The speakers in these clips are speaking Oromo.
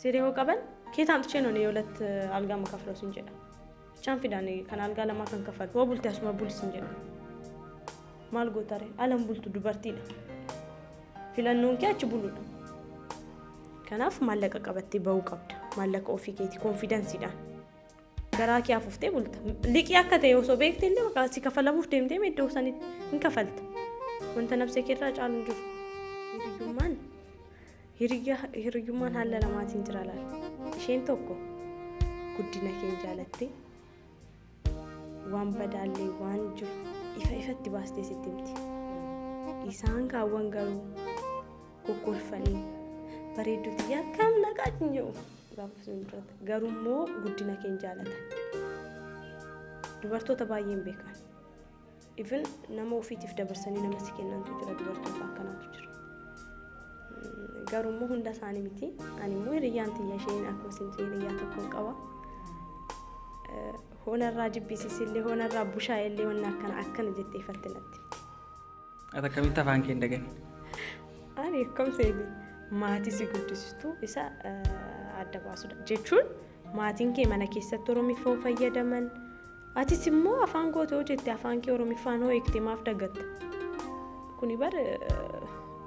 Siree hoo qaban keet አምጥቼ ነው እኔ የሁለት አልጋ የምከፍለው sin jedha. Bichaan fidaan kan algaa lamaa kan kafalu. Hoo bulte asuma buli sin jedha. Maal gootare alan bultu dubartiidha. Filannoon kee achi buluudha. Kanaaf maallaqa qabattee bahuu qabda. Maallaqa ofii keetii confidenceiidhaan. Garaa kee afuuftee bulta. Liqii akka ta'e osoo beekte illee bakka si kafalamuuf deemtee iddoo sanitti hin kafalta. Wanta nafsee keerraa caalu hin jiru. Hiriyyummaan hiriyyummaan haala lamaatiin jira laala. Isheen tokko guddina kee jaalattee waan badaallee waan jiru ifa ifatti baastee sitti himti. Isaan kaawwan garuu kokkolfanii bareedduuti akkam naqaa hin jedhu gaafa sun duratti. Garuu immoo guddina kee jaalatan. Dubartoota baay'een beekan. Even nama ofiitiif dabarsanii nama si kennantu jira, dubartoota akkanaatu jira. Garuu immoo hunda isaanii miti. Ani immoo hiriyyaan tiyya isheen akkuma isin hiriyyaa tokkoon qaba. Hoonarraa jibbisiisillee, hoonarraa bushaayillee, wanna akkana akkana jettee ifatti natti himti. Ati akkamitti afaan kee hin daganne? Ani akkam seeti, maatii si guddisistu isa adda baasudha. Jechuun maatiin kee mana keessatti Oromiffoo fayyadaman, atis immoo afaan goote hoo jette afaan kee Oromiffaan hoo eegte maaf dagatta? Kuni bar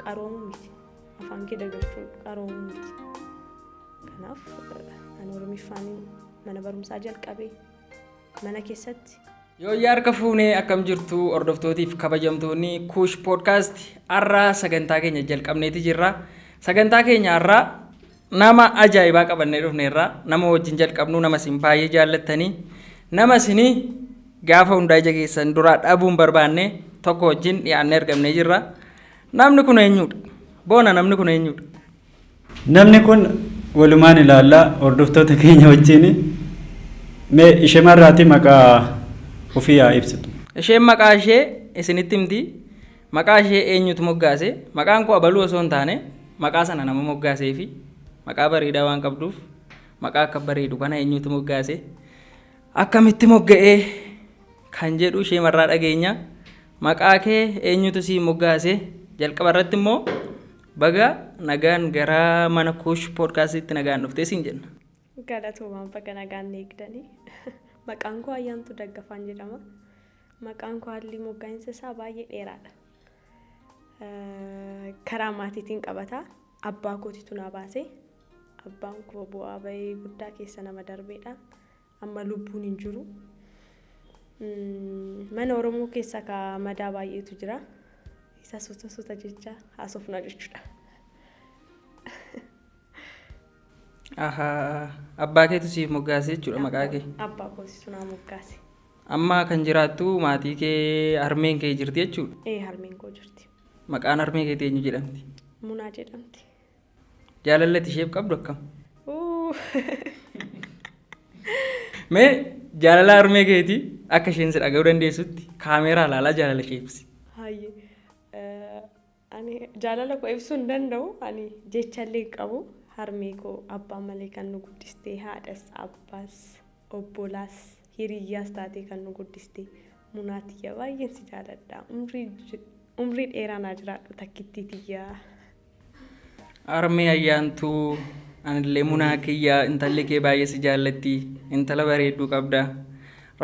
qaroomuu miti. Afaan kee dagachuun qaroomuu miti. Kanaaf ani Oromiffaan mana barumsaa jalqabee mana keessatti. Yooyyaa, harka fuunee, akkam jirtu hordoftootiif kabajamtoonni Kuush Podcast? Har'aa sagantaa keenya jalqabneeti jirra. Sagantaa keenya har'aa nama ajaa'ibaa qabannee dhufneerra. Nama wajjin jalqabnu nama isin baay'ee jaallattanii, nama isinii gaafa hundaa ija keessan duraa dhabuu hin barbaanne tokko wajjin dhiyaannee argamnee jirra. Namni kun eenyudha? Boona, namni kun eenyudha? Namni kun walumaan ilaallaa hordoftoota keenya wajjin. Mee isheemarraati maqaa ofii haa ibsitu. Isheen maqaa ishee isinitti himti. Maqaa ishee eenyutu moggaase? Maqaan koo abaluu osoo hin taane maqaa sana nama moggaasee fi maqaa bareedaa waan qabduuf maqaa akka bareedu kana eenyutu moggaase? Akkamitti mogga'ee kan jedhu ishee marraa dhageenya. Maqaa kee eenyutu sii moggaase? Jalqaba irratti immoo baga nagaan gara mana Kuush Podcastitti nagaan dhuftee siin jenna. Galatoomaan, baga nagaan eegdanii. Maqaan koo Ayyaantuu Daggafaan jedhama. Maqaan koo haalli moggaa'insa isaa baay'ee dheeraadha. Karaa maatiitiin qabata. Abbaa kootitu na baase. Abbaan koo bu'aa bahii guddaa keessa nama darbeedha. Amma lubbuun hin jiru. Mana Oromoo keessa ka madaa baay'eetu jira. Isa suuta suuta jecha haasofna jechuudha. Ahaa, abbaa keetu siif moggaase jechuudha maqaa kee. Abbaa kootitu naa moggaase. Amma kan jiraattu maatii kee, harmeen kee jirti jechuudha. Ee, harmeen koo jirti. Maqaan harmee keetii eenyu jedhamti? Munaa jedhamti. Jaalalli ati isheef qabdu akkam? Uu. Mee jaalala harmee keetii akka isheen si dhaga'uu dandeessutti kaameeraa ilaalaa jaalala ishee ibsi. Hayyee. Ani jaalala koo ibsuu hin danda'u. Ani jechallee hin qabu. Harmee koo abbaa malee kan nu guddiste, haadhas, abbaas, obbolaas, hiriyyaas taatee kan nu guddiste, Munaa tiyya, baay'een si jaaladha. Umrii dheeraa naa jiraadhu, takkittii tiyya. Harmee Ayyaantuu, anillee Munaa kiyya, intalli kee baay'ee si jaallatti, intala bareedduu qabda.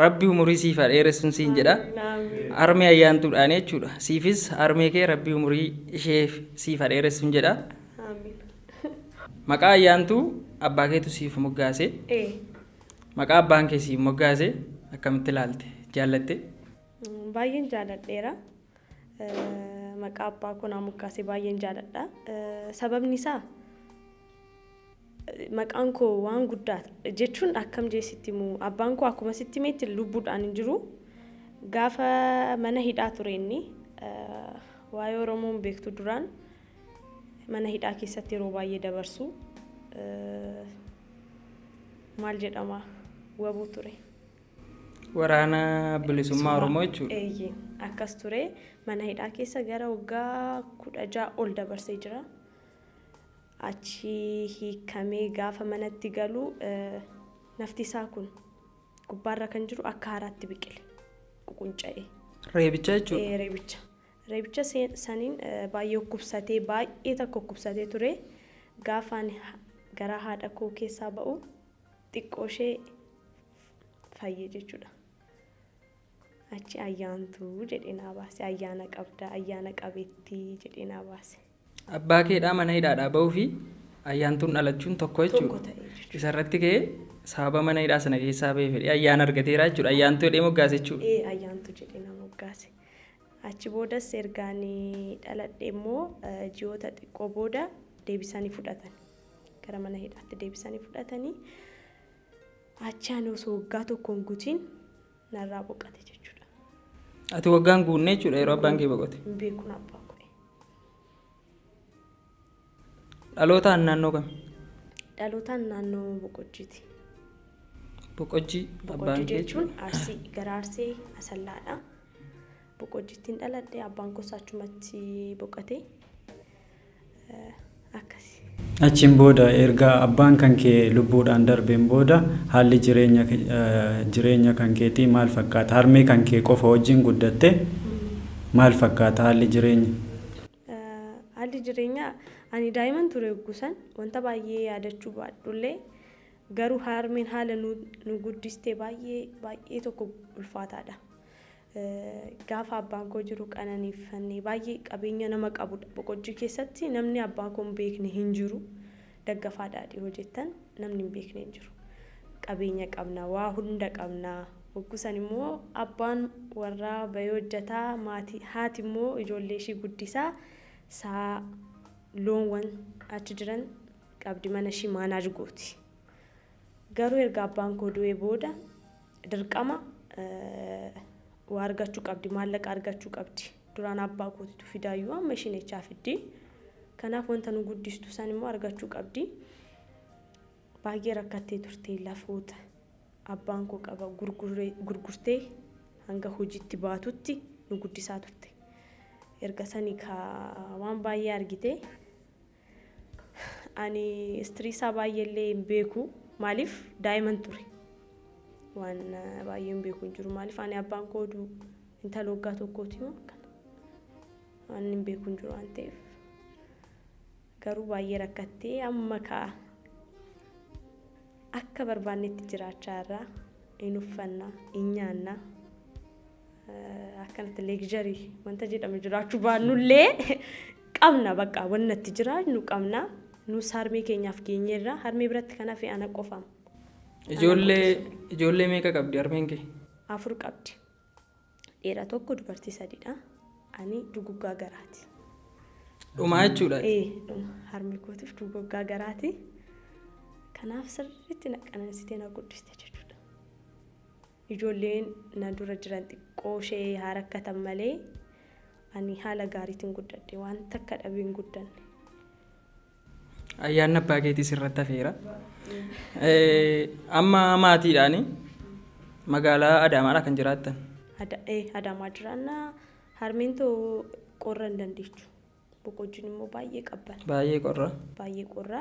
Rabbi umurii siif haa dheeressuun siin jedha. Amiin. Harmee Ayyaantuudhaan jechuudha. Siifis harmee kee Rabbi umurii ishee siif haa dheeressuun jedha. Amiin. Maqaa Ayyaantuu abbaa keetu siif moggaase. Ee. Maqaa abbaan kee siif moggaase akkamitti ilaalte? Jaallatte? Baay'een jaaladheera. Maqaa abbaa koo naa moggaase baay'een jaaladha. Sababni isaa maqaan koo waan guddaa jechuun akkam jee sitti himu, abbaan koo akkuma sitti himetti lubbuudhaan hin jiru. Gaafa mana hidhaa ture inni, waa'ee Oromoon beektu, duraan mana hidhaa keessatti yeroo baay'ee dabarsu, maal jedhama, wabuu ture. Waraana Bilisummaa Oromoo jechuudha. Eeyyee, akkas ture. Mana hidhaa keessa gara waggaa 16 ol dabarsee jira. Achi hiikamee gaafa manatti galu nafti isaa kun gubbaarra kan jiru akka haaraatti biqile, ququnca'e. Reebicha jechuudha. Ee, reebicha. Reebicha saniin baay'ee dhukkubsatee, baay'ee takka dhukkubsatee ture. Gaafa ani garaa haadha koo keessaa ba'u xiqqoo ishee fayye jechuudha. Achi ayyaantuu jedhee naa baase. Ayyaana qabda, ayyaana qabeettii jedhee naa baase. Abbaa keedhaa mana hidhaadhaa ba'uu fi ayyaantuun dhalachuun tokko Tokko jechuudha. ta'e jechuudha. Isarratti ka'ee sababa mana hidhaa sana keessaa ba'ee fedhee ayyaana argateera jechuudha. Ayyaantuu jedhee moggaase jechuudha. Ee ayyaantu jedhee na moggaase. Achi boodas ergaan dhaladhe immoo ji'oota xiqqoo booda deebisanii fudhatan. Gara mana hidhaatti deebisanii fudhatanii achi ani osoo waggaa tokko hin guutiin narraa boqate jechuudha. Ati waggaan guunne jechuudha yeroo abbaan kee boqote. Hin beekun abbaa koo. Dhalootaan naannoo kam? Dhalootaan naannoo Boqojjiiti. Boqojjii abbaan Boqojjii kee jechuun jechuudha. Arsii gara Arsii Asallaadha. Boqojjiittiin dhaladhe abbaan koos achumatti boqote. Akkasi. Achiin booda erga abbaan kan kee lubbuudhaan darbeen booda haalli jireenya kan keetii maal fakkaata? Harmee kan kee qofa wajjin guddatte maal fakkaata haalli jireenya? Haalli jireenyaa ani daa'iman ture gusan wanta baay'ee yaadachuu baadhullee garuu harmeen haala nu guddiste baay'ee baay'ee tokko ulfaataadha. Gaafa abbaan koo jiru qananiifannee baay'ee qabeenya nama qabudha. Boqojjii keessatti namni abbaa koo hin beekne hin jiru. Daggafaa daadhii hojjettan namni hin beekne hin jiru. Qabeenya qabna, waa hunda qabna. Hoggusan immoo abbaan warraa bahee hojjetaa, maatii haati immoo ijoollee ishii guddisaa saa loonwwan achi jiran qabdi mana ishii maanaaj gooti. Garuu erga abbaan koo du'ee booda dirqama waa argachuu qabdi, maallaqa argachuu qabdi. Duraan abbaa kootitu fidaayyuu amma ishiin echaa fiddi. Kanaaf wanta nu guddistu san immoo argachuu qabdi. Baay'ee rakkattee turte lafoota abbaan koo qaba gurgurtee hanga hojiitti baatutti nu guddisaa turte. Erga sanii waan baay'ee argite. Ani istiriisaa baay'eellee hin beeku. Maaliif daa'iman ture. Waan baay'ee hin beeku hin jiru. Maaliif ani abbaan koo intala waggaa tokkooti moo akkana. Waan hin beeku hin jiru waan ta'eef. Garuu baay'ee rakkattee amma ka'a. Akka barbaannetti jiraachaa irraa hin uffannaa, hin nyaannaa. Akkanatti luxury wanta jedhamu jiraachuu baannullee qabna bakka wanna itti jiraannu qabna. Nus harmee keenyaaf geenyeerra harmee biratti kan hafe ana qofaam. Ijoollee meeqa qabdi harmeen kee? 4 qabdi. Dhiira tokko dubartii 3dha. Ani duguggaa garaati. Dhumaa jechuudha. Ee dhuma harmee kootiif duguggaa garaati. Kanaaf sirriitti na qanansitee na guddiste jechuudha. Ijoolleen na dura jiran xiqqoo ishee haa rakkatan malee ani haala gaariitiin guddadhe waan takka dhabee hin guddanne. Ayyaanni abbaa keetii sirratti hafeera. Amma maatiidhaan magaalaa Adaamaadha kan jiraattan. Adaamaa jiraannaa harmeen too qorra hin dandeechu. Boqojjiin immoo baay'ee qabbana. Baay'ee qorra. Baay'ee qorra.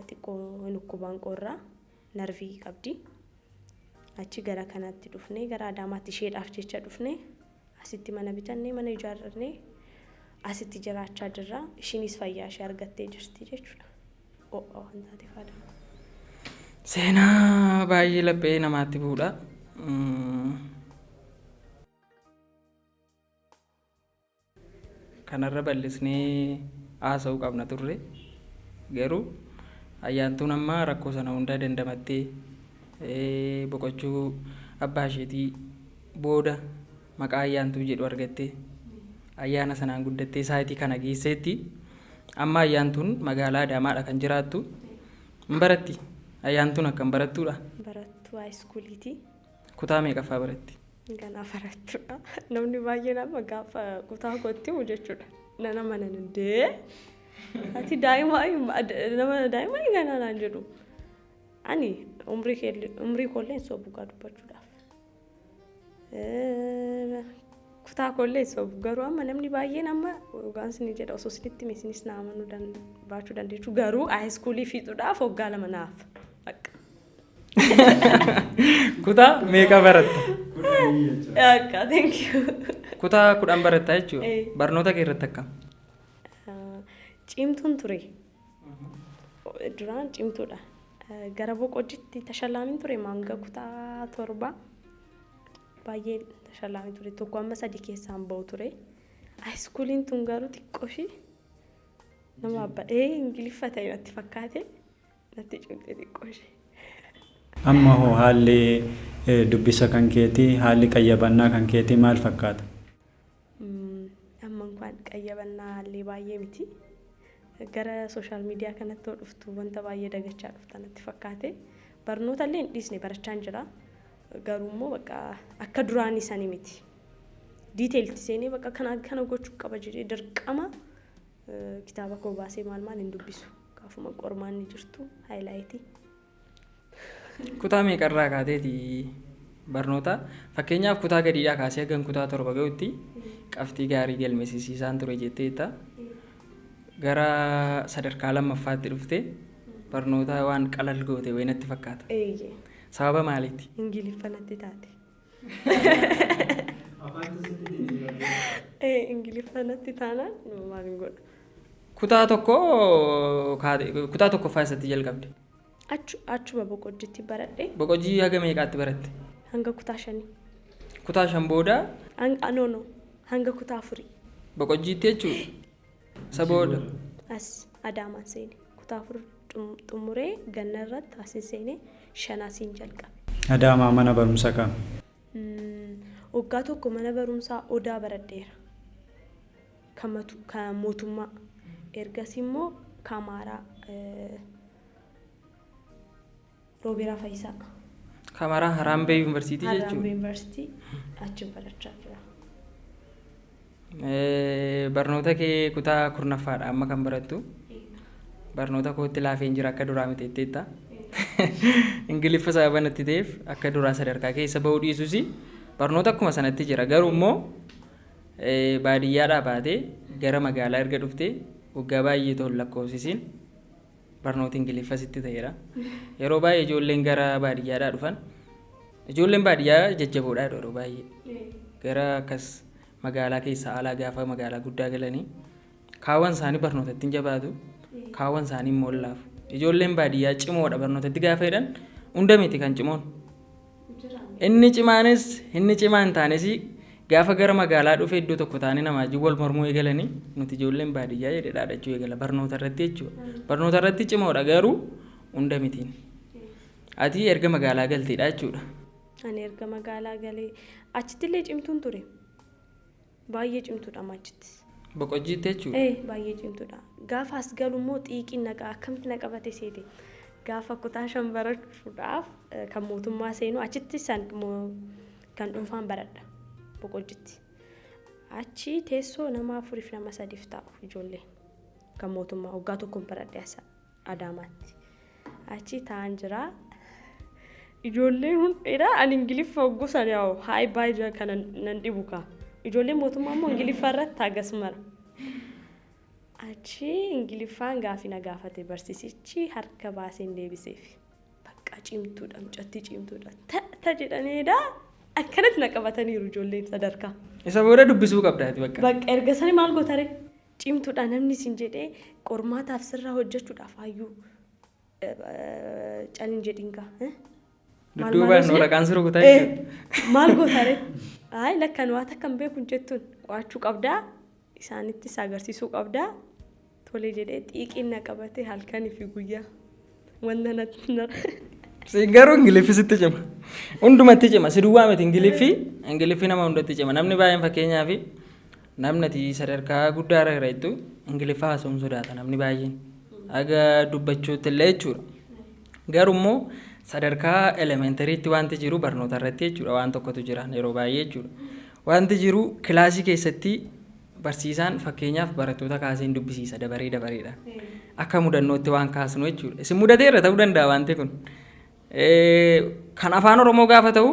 Xiqqoo hin dhukkubaan qorra. Narvii qabdi. Achi gara kanatti dhufnee gara Adaamaatti isheedhaaf jecha dhufnee asitti mana bitannee mana ijaarrannee asitti jiraachaa jirra. Ishiinis fayyaa ishee argattee jirti jechuudha. Ho'a waan taateef Adaamaa. Seenaa baay'ee laphee namaatti bu'uudha. Kanarra bal'isnee haasa'uu qabna turre. Garuu ayyaantuun amma rakkoo sana hundaa dandamattee boqochuu abbaa isheetii booda maqaa ayyaantuu jedhu argattee ayyaana sanaan guddattee saayitii kana geesseetti. Amma ayyaantuun magaalaa Adaamaadha kan jiraattu. Hin baratti. Ayyaantuun akkam barattuudha? Barattuu high schooliiti. Kutaa meeqaffaa baratti? Ganaa barattuudha. Namni baay'een amma gaafa kutaa kootti himu jechuudha. Nana mana dandee. Ati daa'ima nama daa'ima ganaa naan jedhu. Ani umrii koollee hin sobu gaa dubbachuudhaaf. Kutaa koollee hin sobu garuu amma namni baay'een amma dhugaan isin jedha osoo isinitti hime isinis na amanuu baachuu dandeessu garuu high schoolii fiixuudhaaf waggaa 2 naaf. Bakka. Kutaa meeqa baratta? Akka thank you. Kutaa 10 baratta jechuudha. Ee. Barnoota kee irratti akkam? Cimtuun ture. Duraan cimtuudha. Gara Boqojjiitti tashallaamin ture hanga kutaa 7 baay'ee tashallaamin ture. 1 amma 3 keessaan ba'u ture. High schooliin tun garuu xiqqoo ishee nama abbaa Ingiliffa ta'e natti fakkaate, natti cimte xiqqoo ishee. Amma hoo haalli dubbisa kan keetii, haalli qayyabannaa kan keetii maal fakkaata? Amma inkaan qayyabannaa illee baay'ee miti. Gara social media kanatti yoo dhuftu wanta baay'ee dagachaa dhufta natti fakkaate. Barnoota illee hin dhiisne, barachaan jira. Garuu immoo bakka akka duraanii sanii miti. Detailitti seenee bakka kana kana gochuu qaba jedhee dirqama kitaaba koo baasee maal maal hin dubbisu. Gaafuma qormaanni jirtu highlightii. Kutaa meeqarraa kaateeti barnoota? Fakkeenyaaf, kutaa gadiidhaa kaasee hagam kutaa 7 gahutti qabxii gaarii galmeessisiisaan ture jetteetta. Gara sadarkaa lammaffaatti dhuftee barnoota waan qalal goote wayii natti fakkaata. Eeyyee. Sababa maaliiti? Ingiliffa natti taate. Ingiliffa natti taanaan maal hin godha. Kutaa tokko kutaa tokkoffaa eessatti jalqabde? Achuma Boqojjiitti baradhe. Boqojjii haga meeqaatti baratte? Hanga kutaa 5. Kutaa 5 booda? No, hanga kutaa 4. Boqojjiitti jechuudha. Isa booda? As Adaamaan seene. Kutaa 4 xumuree ganna irratti asin seene, 5 asiin jalqabe. Adaamaa mana barumsa kam? Waggaa tokko mana barumsaa Odaa baradheera. Kan mootummaa. Ergasii immoo Kamaaraa Roobeeraa Fayyisaa. Kamaraa Haraambee Yuunivarsiitii Harambee jechuudha. Yuunivarsiitii achi barachaa jira. Barnoota kee kutaa 10ffaadha amma kan barattu. Barnoota kootti laafeen jira, akka duraa miti jetteetta. Ingiliffa sababa natti ta'eef akka duraa sadarkaa keessa bahuu dhiisus barnoota akkuma sanatti jira. Garuu immoo baadiyyaadhaa baatee gara magaalaa erga dhuftee waggaa baay'ee ta'u lakkoofsisiin barnoota Ingiliffa sitti ta'eera. Yeroo baay'ee ijoolleen gara baadiyyaadhaa dhufan, ijoolleen baadiyyaa jajjaboodha yeroo baay'ee. Gara akkas magaalaa keessaa alaa gaafa magaalaa guddaa galanii kaawwan isaanii barnootatti hin jabaatu, kaawwan isaanii immoo hin laafu. Ijoolleen baadiyyaa cimoodha barnootatti gaafa jedhan hunda miti kan cimoon. Inni cimaanis inni cimaa hin taanes gaafa gara magaalaa dhufe iddoo tokko taa'anii namaa wajjin wal mormuu eegalanii, nuti ijoolleen baadiyyaa jedhee dhaadachuu eegala barnoota irratti jechuudha. Barnoota irratti cimoodha garuu hunda mitiin. Ati erga magaalaa galteedha jechuudha. Ani erga magaalaa galee achitti illee cimtuun ture. Baay'ee cimtuudha amma achittis. Boqojjiitti jechuudha. Ee, baay'ee cimtuudha. Gaafa as galu immoo xiiqiin naqa akkamitti na qabate seete. Gaafa kutaa 5 barachuudhaaf kan mootummaa seenu, achitti san kan dhuunfaan baradha Boqojjitti. Achi teessoo nama afuriif nama sadiif taa'u ijoolleen kan mootummaa, waggaa tokkoon baradhe as Adaamaatti. Achi taa'an jira. Ijoolleen hundee ani Ingiliffa hogguu sana yaa'u hi, bye kana nan dhibu kaa. Ijoolleen mootummaa immoo Ingiliffa irratti hagas mara. Achi Ingiliffaan gaafii na gaafate barsiisichi, harka baaseen deebiseef. Bakka cimtuudha, mucattii cimtuudha. Ta jedhaniidha, akkanatti na qabataniiru ijoolleen sadarkaa. Isa booda dubbisuu qabdaati bakka. Bakka erga sani maal gootare, cimtuudha namni isin jedhee qormaataaf sirraa hojjechuudhaaf hayyuu calin jedhin kaa. Dudduubaan waraqaan si rukutaa jechuudha. Maal gootare? Ayi, lakkan waan takka hin beeku jettuun qo'achuu qabdaa, isaanittis agarsiisuu qabdaa. Tole jedhee xiiqiin na qabate halkanii fi guyyaa. Wanta natti na. Siin garuu Ingiliffi sitti cima. Hundumatti cima. Si duwwaa miti Ingiliffi. Ingiliffi nama hundatti cima. Namni baay'een, fakkeenyaaf, namni ati sadarkaa guddaa irra jira jettu Ingiliffa haasa'uun sodaata namni baay'een. Haga dubbachuutti illee jechuudha. Garuu immoo sadarkaa elementaryitti wanti jiru barnoota irratti jechuudha, waan tokkotu jira yeroo baay'ee jechuudha. Wanti jiru kilaasii keessatti barsiisaan fakkeenyaaf barattoota kaasee dubbisiisa dabaree dabareedhaan. Akka mudannootti waan kaasnu jechuudha. Isin mudateerra ta'uu danda'a wanti kun. Kan Afaan Oromoo gaafa ta'u,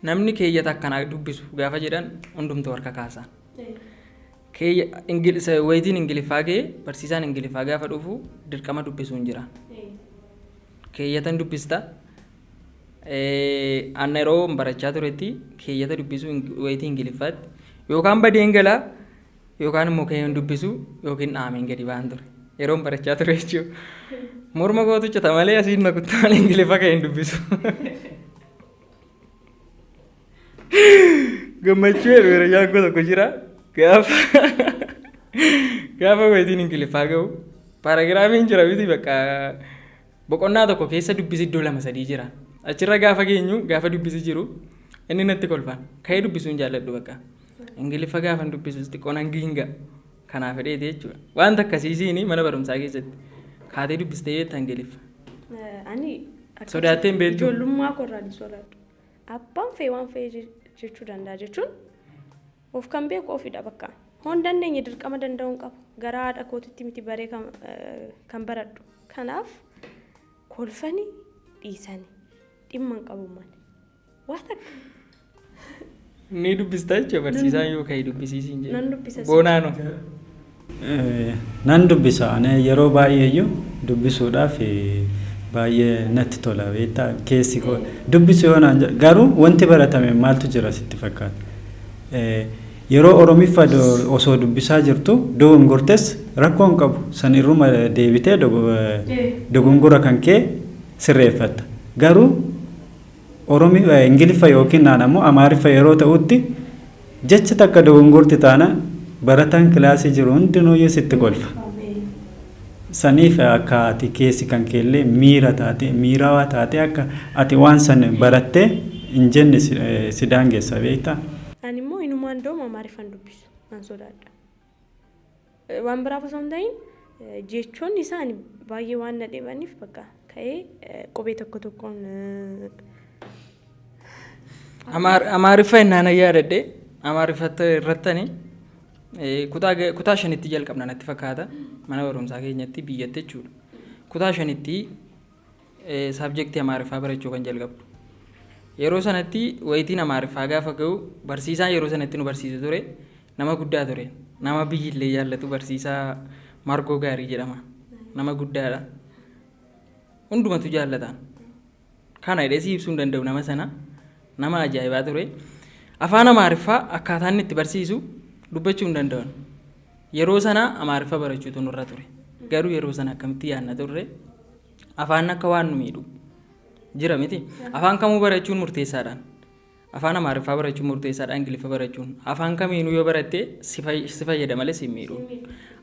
namni keeyyata akkanaa dubbisu gaafa jedhan hundumtuu harka kaasan. Wayitiin Ingiliffaa ga'ee barsiisaan Ingiliffaa gaafa dhufu dirqama dubbisuun jira. Keeyyatan dubbista. Anna yeroo barachaa turetti keeyyata dubbisuu wayitii Ingiliffaatti yookaan badeen galaa yookaan immoo keeyyan dubbisu yookiin dhaameen gadi ba'an ture. Yeroon barachaa ture jechuudha. Morma kootu cita malee asiin na kuttaa malee Ingiliffa kan hin dubbisu. Gammachuu jedhu hiriyyaan koo tokko jira. Gaafa gaafa wayitiin Ingiliffaa gahu paaragiraafiin jira miti, bakka boqonnaa tokko keessa dubbisi iddoo lama sadii jira. Achirra gaafa geenyu, gaafa dubbisi jiru, inni natti kolfaan ka'ee dubbisuu hin jaalladhu bakka. Ingiliffa gaafa dubbisus xiqqoo nan giinga. Kanaaf fedheeti jechuudha. Wanta akkasiisiin mana barumsaa keessatti kaatee dubbistee beekta Ingiliffa? Ani Sodaattee hin beektu? Ijoollummaa koorraa hin sodaadhu. Abbaan fe'e waan fe'e jechuu danda'a jechuun of kan beeku ofidha bakka. Hoon dandeenye dirqama danda'uu hin qabu. Garaa haadha kootitti miti baree kan baradhu. Kanaaf kolfanii dhiisanii dhimma hin qabu malee. Waa takka. Ni dubbista jechuudha barsiisaan yoo ka'e dubbisiisiin jedhu. Nan dubbisa. Boonaano. Nan dubbisa. Ani yeroo baay'eeyyuu dubbisuudhaaf baay'ee natti tola, beektaa, keessi koo dubbisu yoo naan jedhu. Garuu wanti baratame maaltu jira sitti fakkaata? Yeroo Oromiffa osoo dubbisaa jirtu dogongortes rakkoo hin qabu, san irruma deebitee dogongora kan kee sirreeffatta. Garuu Oromi Ingiliffa yookiin naan ammoo Amaariffa yeroo ta'utti jecha takka dogongorti taana barataan kilaasii jiru hundinuuyyuu sitti kolfa. Saniif akka ati keessi kan keellee miira taate, miirawaa taate, akka ati waan san barattee hin jenne si daangessa, beektaa. Ani immoo inumaan dooma Amaariffaan dubbisu nan sodaadha. Waan biraaf osoo hin ta'in jechoonni isaan baay'ee waan na dhibaniif bakka ka'ee qubee tokko tokkoon. Amaariffa innaan yaadadhe, Amaariffa irrattani kutaa shanitti jalqabna natti fakkaata mana barumsaa keenyatti biyyatti jechuudha. Kutaa shanitti subjectii Amaariffaa barachuu kan jalqabdu. Yeroo sanatti wayitiin Amaariffaa gaafa ga'u, barsiisaan yeroo sanatti nu barsiisu ture nama guddaa ture. Nama biyyillee jaallatu, barsiisaa Margoo Gaarii jedhama. Nama guddaadha. Hundumatu jaallataan. Kana jedhee si ibsuu hin danda'u, nama sana nama ajaa'ibaa ture. Afaan Amaariffaa akkaataa inni itti barsiisu dubbachuu hin danda'an. Yeroo sana Amaariffa barachuutu nurra ture. Garuu yeroo sana akkamitti yaadna turre? Afaan akka waan nu miidhu jira miti. Afaan kamuu barachuun murteessaadhaan. Afaan Amaariffaa barachuun murteessaadha, Ingiliffa barachuun. Afaan kamiinuu yoo baratte si fayyada malee si hin miidhu.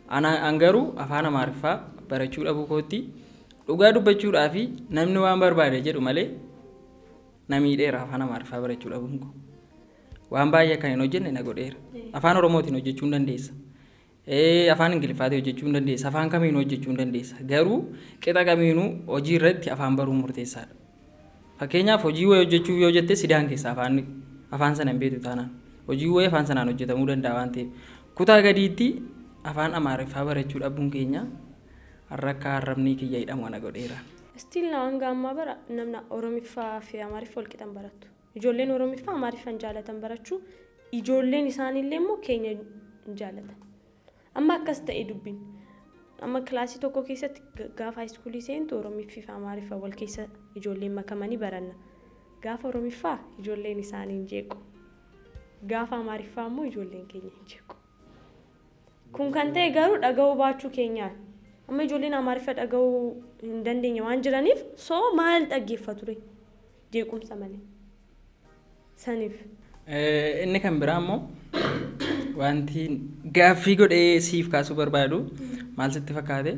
An garuu afaan Amaariffaa barachuu dhabuu kootti dhugaa dubbachuudhaa fi namni waan barbaade jedhu malee na miidheera afaan Amaariffaa barachuu dhabuun koo. Waan baay'ee akka hin hojjenne na godheera. Afaan Oromootiin hojjechuu hin dandeessa. Afaan Ingiliffaatiin hojjechuu hin dandeessa. Afaan kamiinuu hojjechuu hin dandeessa. Garuu qixa kamiinuu hojii irratti afaan baruun murteessaadha. Fakkeenyaaf, hojii wayii hojjechuu yoo jette si daangessa afaan afaan sana hin beektu taanaan. Hojii wayii afaan sanaan hojjetamuu danda'a waan ta'eef. Kutaa gadiitti afaan Amaariffaa barachuu dhabuun keenya har'a akka arrabni kiyya hidhamu ana godheera. Still now, hanga ammaa bara namni Oromiffaa fi Amaariffa wal qixan baratu. Ijoolleen Oromiffaa Amaariffa hin jaalatan barachuu, ijoolleen isaaniillee immoo keenya hin jaalatan. Amma akkas ta'e dubbiin. Amma kilaasii tokko keessatti gaafa high schoolii seentu Oromiffii fi Amaariffa wal keessa ijoolleen makamanii baranna. Gaafa Oromiffaa ijoolleen isaanii hin jeequ. Gaafa Amaariffaa immoo ijoolleen keenya hin jeequ. Kun kan ta'e garuu dhaga'uu baachuu keenyaan. Amma ijoolleen Amaariffa dhaga'uu hin dandeenye waan jiraniif, soo maal dhaggeeffatu ture jeequmsa malee. Saniif. Inni kan biraa immoo wanti gaaffii godhee siif kaasuu barbaadu maal sitti fakkaate?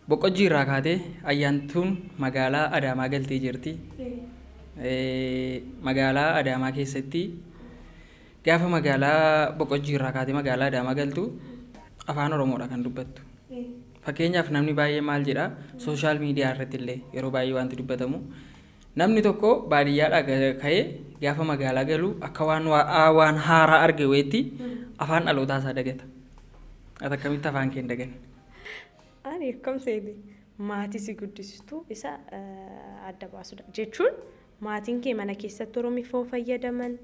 Boqqojjii irraa kaatee Ayyaantuun magaalaa Adaamaa galtee jirti. Magaalaa Adaamaa keessatti gaafa magaalaa Boqqojjii irraa kaatee magaalaa Adaamaa galtu afaan Oromoodha kan dubbattu. Fakkeenyaaf, namni baay'ee maal jedhaa, social media irratti illee yeroo baay'ee wanti dubbatamu, namni tokko baadiyyaadhaa ka'ee gaafa magaalaa galu akka waan haaraa arge wayiitti afaan dhalootaa isaa dagata. Ati akkamitti afaan kee hin daganne? Ani akkam seeti, maatii si guddisistu isa adda baasudha. Jechuun maatiin kee mana keessatti Oromiffoo fayyadaman,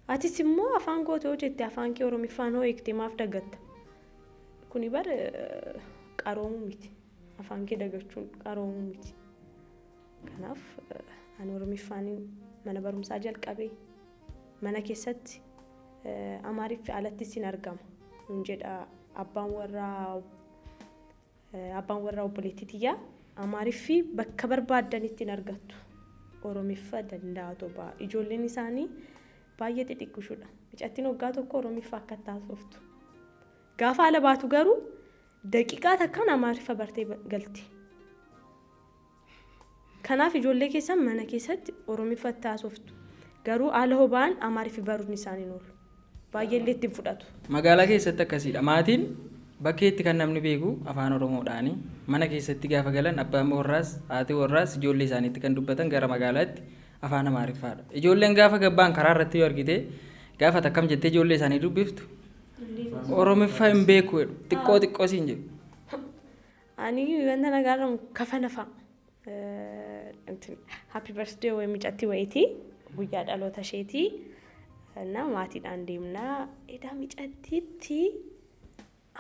atis immoo afaan goote hoo jette, afaan kee Oromiffaan hoo eegte, maaf dagatta? Kuni bar qaroomuu miti. Afaan kee dagachuun qaroomuu miti. Kanaaf ani Oromiffaan mana barumsaa jalqabee, mana keessatti Amaariffi alattis hin argama nun jedha. Abbaan warraa abbaan warraa obboleettii tiyyaa Amaariffi bakka barbaaddanitti hin argattu. Oromiffa danda'atu ba'a. Ijoolleen isaanii baay'ee xixiqqishuudha. Mucattiin waggaa tokko Oromiffa akka haasoftu. Gaafa ala baatu garuu daqiiqaa takkaan Amaariffa bartee galti. Kanaaf ijoollee keessan mana keessatti Oromiffatti haasoftu. Garuu ala hobaan Amaariffi baruun isaanii hin oolu. Baay'ee illee ittiin fudhatu. Magaalaa keessatti akkasiidha. Maatiin bakkeetti kan namni beeku afaan Oromoodhaani. Mana keessatti gaafa galan abbaan warraas haati warraas ijoollee isaaniitti kan dubbatan gara magaalaatti afaan Amaariffaadha. Ijoolleen gaafa gabbaan karaa irratti yoo argite gaafa akkam jettee ijoollee isaanii dubbiftu Oromiffaa hin beeku jedhu, xiqqoo xiqqoo siin jedhu. Ani wanta nagaarramu kafana fa'a. Happy birthday wayii mucattii wayiitii guyyaa dhaloota isheetii na maatiidhaan deemnaa. Edaa mucattiitti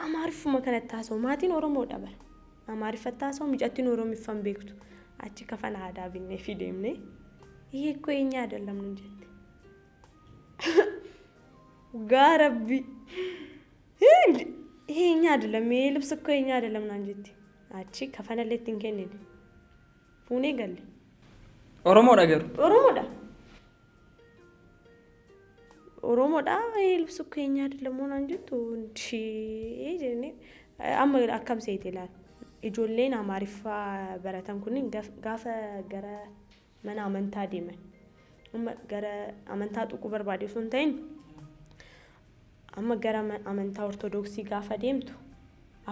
Amaariffuma kanatti haasa'u, maatiin Oromoodha bara. Amaariffatti haasa'u, mucattiin Oromiffaa hin beektu. Achi kafana aadaa binnee fi deemnee ይሄ እኮ የኛ አይደለም ነው jette. Dhugaa Rabbi. ይሄ የኛ አይደለም፣ ይሄ ልብስ እኮ የኛ አይደለም naan jette. Achi kafanallee ittiin kennine. Fuunee galle. Oromoodha garuu. Oromoodha. Oromoodha, ይሄ ልብስ እኮ የኛ አይደለም naan jettu jennee amma akkam seete ilaala. Ijoolleen Amaariffaa baratan kunniin gaafa gara mana amantaa deeman, amma gara amantaa tuquu barbaade osoo hin ta'in, amma gara amantaa Ortodoksii gaafa deemtu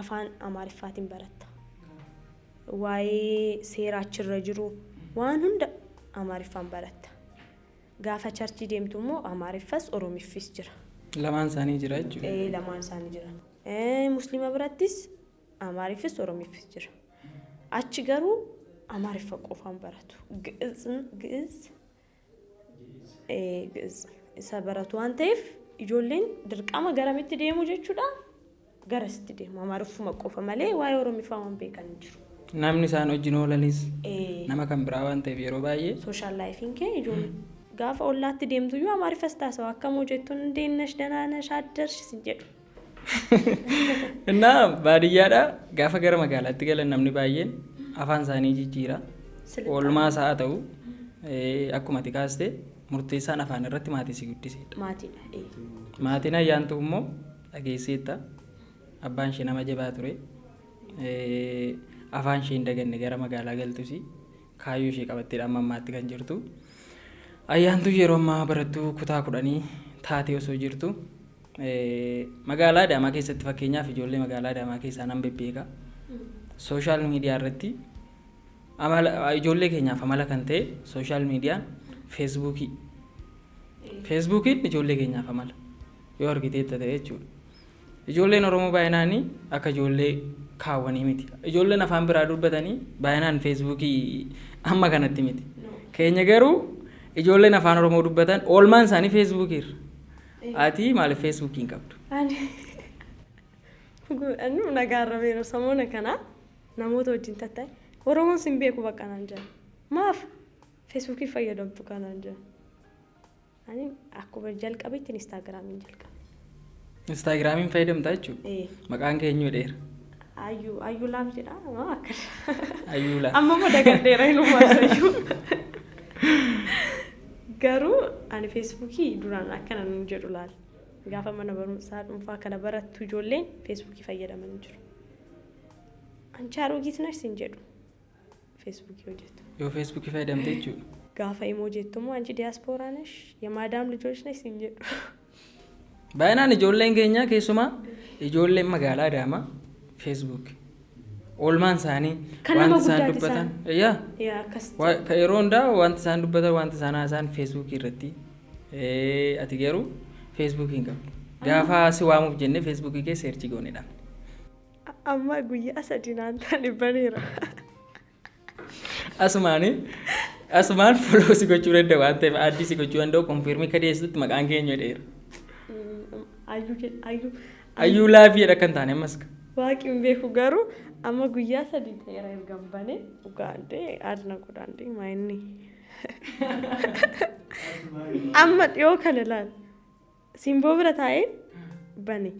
afaan Amaariffaatiin baratta. Waa'ee seera achirra jiru waan hunda Amaariffaan baratta. Gaafa churchii deemtu immoo Amaariffas Oromiffis jira. Lamaan isaanii jira jechuudha. Ee, lamaan isaanii jira. Musliima birattis Amaariffis Oromiffis jira. Achi garuu Amaariffa qofaan baratu. Gi'iz Gi'iz isa baratu waan ta'eef ijoolleen dirqama garamitti deemu jechuudha? Garasitti deemu. Amaariffuma qofa malee waa'ee Oromiffaa waan beekan hin jiru. Namni isaan wajjin oolanis nama kan biraa waan ta'eef yeroo baay'ee. Social lifeiin kee ijoollee gaafa ollaatti deemtu iyyuu Amaariffas taasisu, akkam hojjettuun እንዴት ነሽ ደህና ነሽ አደርሽ sin jedhu. Innaa baadiyyaadha gaafa gara magaalaatti galan namni baay'een afaan isaanii jijjiira. Oolmaa isaa haa ta'u, akkuma ati kaaste murteessaan afaan irratti maatii si guddisedha. Maatiidha. Maatiin Ayyaantu immoo dhageesseetta. Abbaan ishee nama jabaa ture. Afaan ishee hin daganne, gara magaalaa galtus kaayyoo ishee qabatteedha amma ammaatti kan jirtu. Ayyaantu yeroo ammaa barattuu kutaa 10 taatee osoo jirtu, magaalaa Adaamaa keessatti, fakkeenyaaf ijoollee magaalaa Adaamaa keessaa nan bebbeeka. Social media irratti amala ijoollee keenyaaf amala kan ta'e social mediaan Facebookii. Facebookiin ijoollee keenyaaf amala yoo argiteetta ta'e jechuudha. Ijoolleen Oromoo baay'inaan akka ijoollee kaawwanii miti. Ijoolleen afaan biraa dubbatanii baay'inaan Facebookii amma kanatti miti. Keenya garuu ijoolleen afaan Oromoo dubbatan oolmaan isaanii Facebookiirra. Ati maaliif Facebookii hin qabdu? Ani nagaarra beera samoona kana namoota wajjin tatta'e Oromoon sin beeku bakka naan jedhan. Maaf Facebookii fayyadamtu kanaan jedhan. Ani akkuma jalqabetti Instagramiin jalqabe. Instagramiin fayyadamtaa jechuudha. Ee. Maqaan kee eenyu dheera? Ayyuu Ayyuu Laaf jedha maa akkana. Ayyuu Laaf. Amma immoo dagadheera hinumaa ayyuu. Garuu ani Facebookii duraan akkana nun jedhu laal. Gaafa mana barumsaa dhuunfaa kana barattu ijoolleen Facebookii fayyadaman jiru. አንቺ አሮጊት ነሽ sin jedhu Facebookii hojjettu. Yoo Facebookii fayyadamte jechuudha. Gaafa immoo jettu immoo አንቺ ዲያስፖራ ነሽ የማዳም ልጆች ነሽ sin jedhu. Baay'inaan ijoolleen keenya, keessumaa ijoolleen magaalaa Adaamaa, Facebook. Oolmaan isaanii Kan nama wanti isaan guddaati dubbatan. isaan. Yaa. Yaa, akkas. Kan yeroo hundaa wanti isaan dubbatan, wanti isaan haasa'an Facebookii irratti. Ati garuu Facebookii hin qabdu. Gaafa si waamuuf jennee Facebookii kee search goonedha. Amma guyyaa 3 naan taane baneera. Asumaani asumaan follow si gochuu danda'u waan ta'eef add si gochuu danda'u, confirm akka dhiyeessutti maqaan keenya dheera. Ayyuu ayyuu. Ayyuu Laafiidha kan taane ammas. Waaqni hin beeku, garuu amma guyyaa 3 ta'eera erga bane, dhugaandee adna godhaandee maayinni. Amma dhiyoo kana laal simboo bira taa'een bane.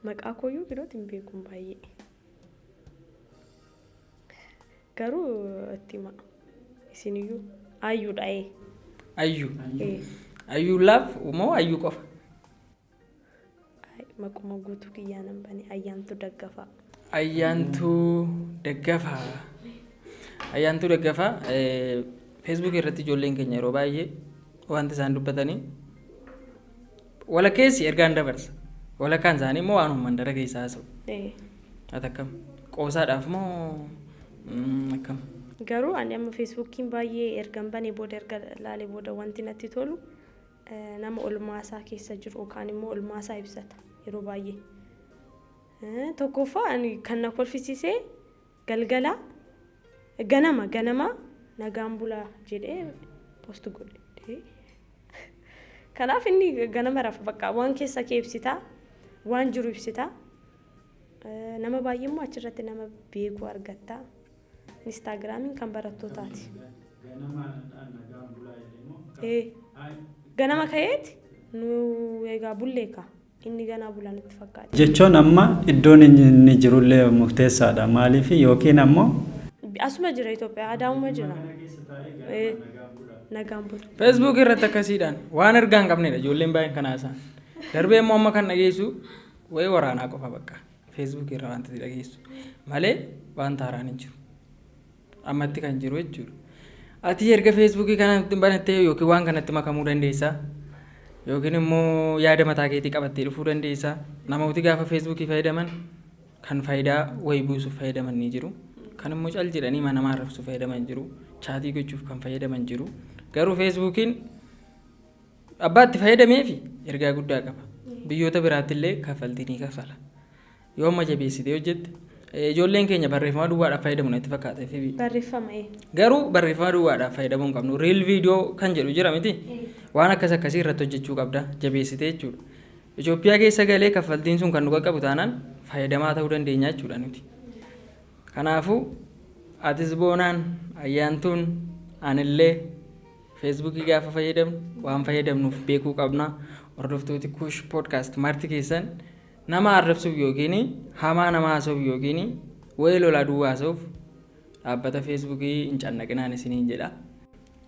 Maqaa kooyyuu kilooti hin beekuun baay'ee. Garuu itti hima. Isiniyyuu ayyuudha ee. Ayyuu. Ee. Ayyuu laaf moo ayyuu qofa? Ay, maquma guutuu kiyyaa nan bane Ayyaantuu Daggafaa. Ayyaantuu Daggafaa. Ayyaantuu Daggafaa Feesbuukii irratti ijoolleen keenya yeroo baay'ee wanti isaan dubbatanii walakkeessi ergaan dabarsa. Walakkaan isaanii immoo waanuma mandara keessaa haasa'u. Ee. Ati akkam? Qoosaadhaaf moo akkam? Garuu ani amma Feesbuukiin baay'ee ergan banee booda erga laalee booda wanti natti tolu nama olmaasaa keessa jiru yookaan immoo olmaasaa ibsata yeroo baay'ee. Tokkoffaa ani kan na kolfisiisee galgala ganama ganama nagaan bulaa jedhee post godhe. Kanaaf inni ganama rafa bakka waan keessa kee ibsitaa, waan jiru ibsitaa. Nama baay'ee immoo achirratti nama beeku argatta. Instaagiraamiin kan barattootaati. Ee, ganama ka'eeti nu egaa bullee ka inni ganaa bulaa natti fakkaate. Jechuun amma iddoon inni jirullee murteessaadha. Maaliif yookiin ammoo Asuma jira Itoophiyaa, Adaamuma jira. Ee, nagaan bula. Feesbuuk irratti akkasiidhaan waan ergaa hin qabnedha ijoolleen baay'een kan haasa'an. Darbee immoo amma kan dhageessu wayii waraanaa qofa bakka Feesbuuk irra wanti dhageessu malee wanta haaraan hin jiru. Ammatti kan jiru jechuudha. Ati erga Feesbuukii kanatti banattee yookiin waan kanatti makamuu dandeessaa. Yookiin immoo yaada mataa keetii qabattee dhufuu dandeessaa. Namooti gaafa Feesbuukii fayyadaman kan faayidaa wayii buusuuf fayyadaman ni jiru. Kan immoo cal jedhanii mana namaa arrabsuuf fayyadaman jiru. Chaatii gochuuf kan fayyadaman jiru. Garuu Feesbuukiin abbaa itti fayyadamee fi ergaa guddaa qaba. Biyyoota biraatti illee kaffaltii ni kaffala. Yoo amma jabeessitee hojjette ijoolleen keenya barreeffama duwwaadhaaf fayyadamu natti fakkaata FB. Barreeffama ee. Garuu barreeffama duwwaadhaaf fayyadamuu hin qabnu. Reel viidiyoo kan jedhu jira miti. Waan akkas akkasii irratti hojjechuu qabda jabeessitee jechuudha. Itoophiyaa keessa galee kaffaltiin sun kan nu qaqqabu taanaan fayyadamaa ta'uu dandeenya jechuudha nuti. Kanaafuu atis boonaan ayyaantuun anillee Feesbuukii gaafa fayyadamnu waan fayyadamnuuf beekuu qabna. Hordoftooti Kush Podcast marti keessan nama arrabsuuf yookiin hamaa nama haasa'uuf yookiin wayii lolaa duwwaa haasa'uuf dhaabbata Feesbuukii hin cannaqinaan isiniin jedha.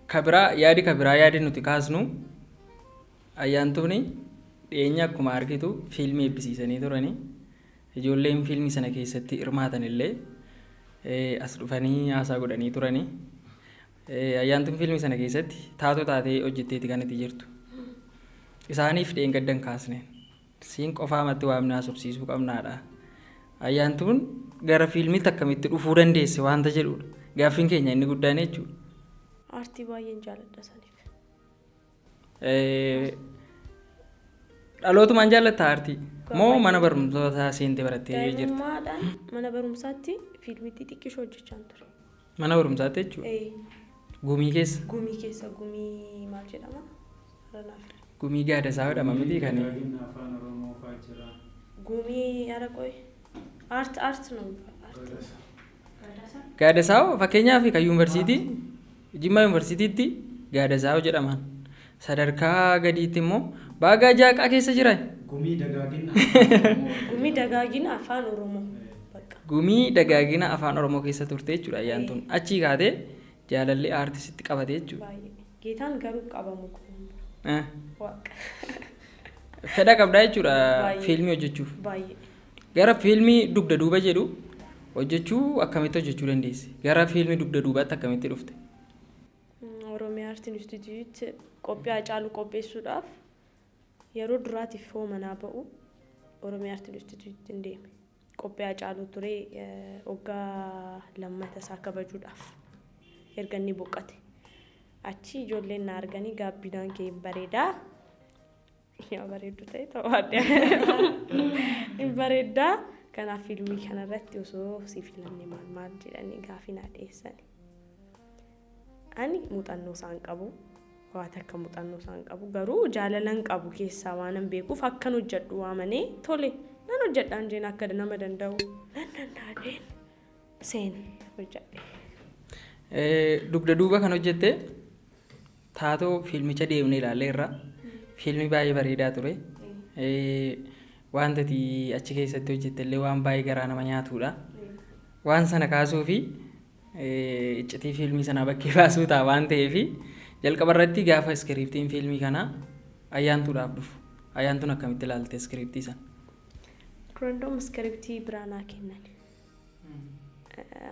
Kabiraa yaadi kabiraa yaadi nuti kaasnu ayyaantuun dhiyeenya akkuma argitu fiilmii eebbisiisanii turanii ijoolleen fiilmii sana keessatti hirmaatan illee as dhufanii haasaa godhanii turanii. Ayyaantuun fiilmii sana keessatti taatoo taatee hojjetteeti kan itti jirtu. Isaaniif dheengaddan kaasne. Siin qofaamatti waamne haasofsiisuu qabnaadha. Ayyaantuun gara fiilmiitti akkamitti dhufuu dandeesse waanta jedhudha. Gaaffiin keenya inni guddaan jechuudha. Aartii baay'een jaaladha saniif. Dhalootumaan jaallatta aartii? Moo mana barumsaa seentee barattee jirta? Daa'imummaadhaan mana barumsaatti fiilmii xixiqqishoo hojjechaan ture. Mana barumsaatti jechuudha? Ee, Gumii keessa? Gumii keessa, gumii maal jedhama? Ranaaf. Gumii gaadasaa jedhama miti kan. Gumii ara qoy. Aart aart ነው aart. Gaadasaa fakkeenyaaf kan yuunivarsiitii Jimmaa yuunivarsiitiitti gaadasaa jedhaman. Sadarkaa gadiitti immoo baagaa jaaqaa keessa jira. Gumii dagaagina. Gumii dagaagina afaan Oromoo. Bakka. Gumii dagaagina afaan Oromoo keessa turte jechuudha ayyaantuun. Achii kaatee jaalalli aartisitti qabate jechuudha. Baay'ee. Geetaan garuu qabamu kun. Waaqa. Fedha qabdaa jechuudha Baay'ee. fiilmii hojjechuuf. Baay'ee. Gara fiilmii dugda duuba jedhu hojjechuu akkamitti hojjechuu dandeesse? Gara fiilmii dugda duubaatti akkamitti dhufte? Oromiyaa Aartii Inistituutii qophii Haacaaluu qopheessuudhaaf yeroo duraatiif hoo manaa ba'u Oromiyaa Aartii Inistituutiin hin deeme. Qophii Haacaaluu ture waggaa lammata isaa kabajuudhaaf erga inni boqote. Achi ijoolleen na arganii gaabbinaan kee hin bareedaa. Yaa bareeddu ta'e ta'uu hin bareeddaa. Kanaaf fiilmii kanarratti osoo si filanne maal maal jedhanii gaafii naa dhiyeessani. Ani muuxannoo isaan qabu. Waa takka muuxannoo isaan qabu. Garuu jaalalan qabu keessaa waanan beekuuf akkan hojjedhu waamanii tole nan hojjedhaan jeen akka nama danda'u nan danda'adheen seene hojjedhe. Dugda duuba kan hojjette taatoo fiilmicha deemnee ilaalleerra. Fiilmii baay'ee bareedaa ture. Wanta ati achi keessatti hojjette illee waan baay'ee garaa nama nyaatudha. Waan sana kaasuu fi iccitii fiilmii sanaa bakkee baasuu ta'a waan ta'eef, jalqaba irratti gaafa iskiriiptiin fiilmii kanaa Ayyaantuudhaaf dhufu, Ayyaantuun akkamitti ilaalte iskiriiptii sana? Duraan iskiriiptii biraa naa kennan.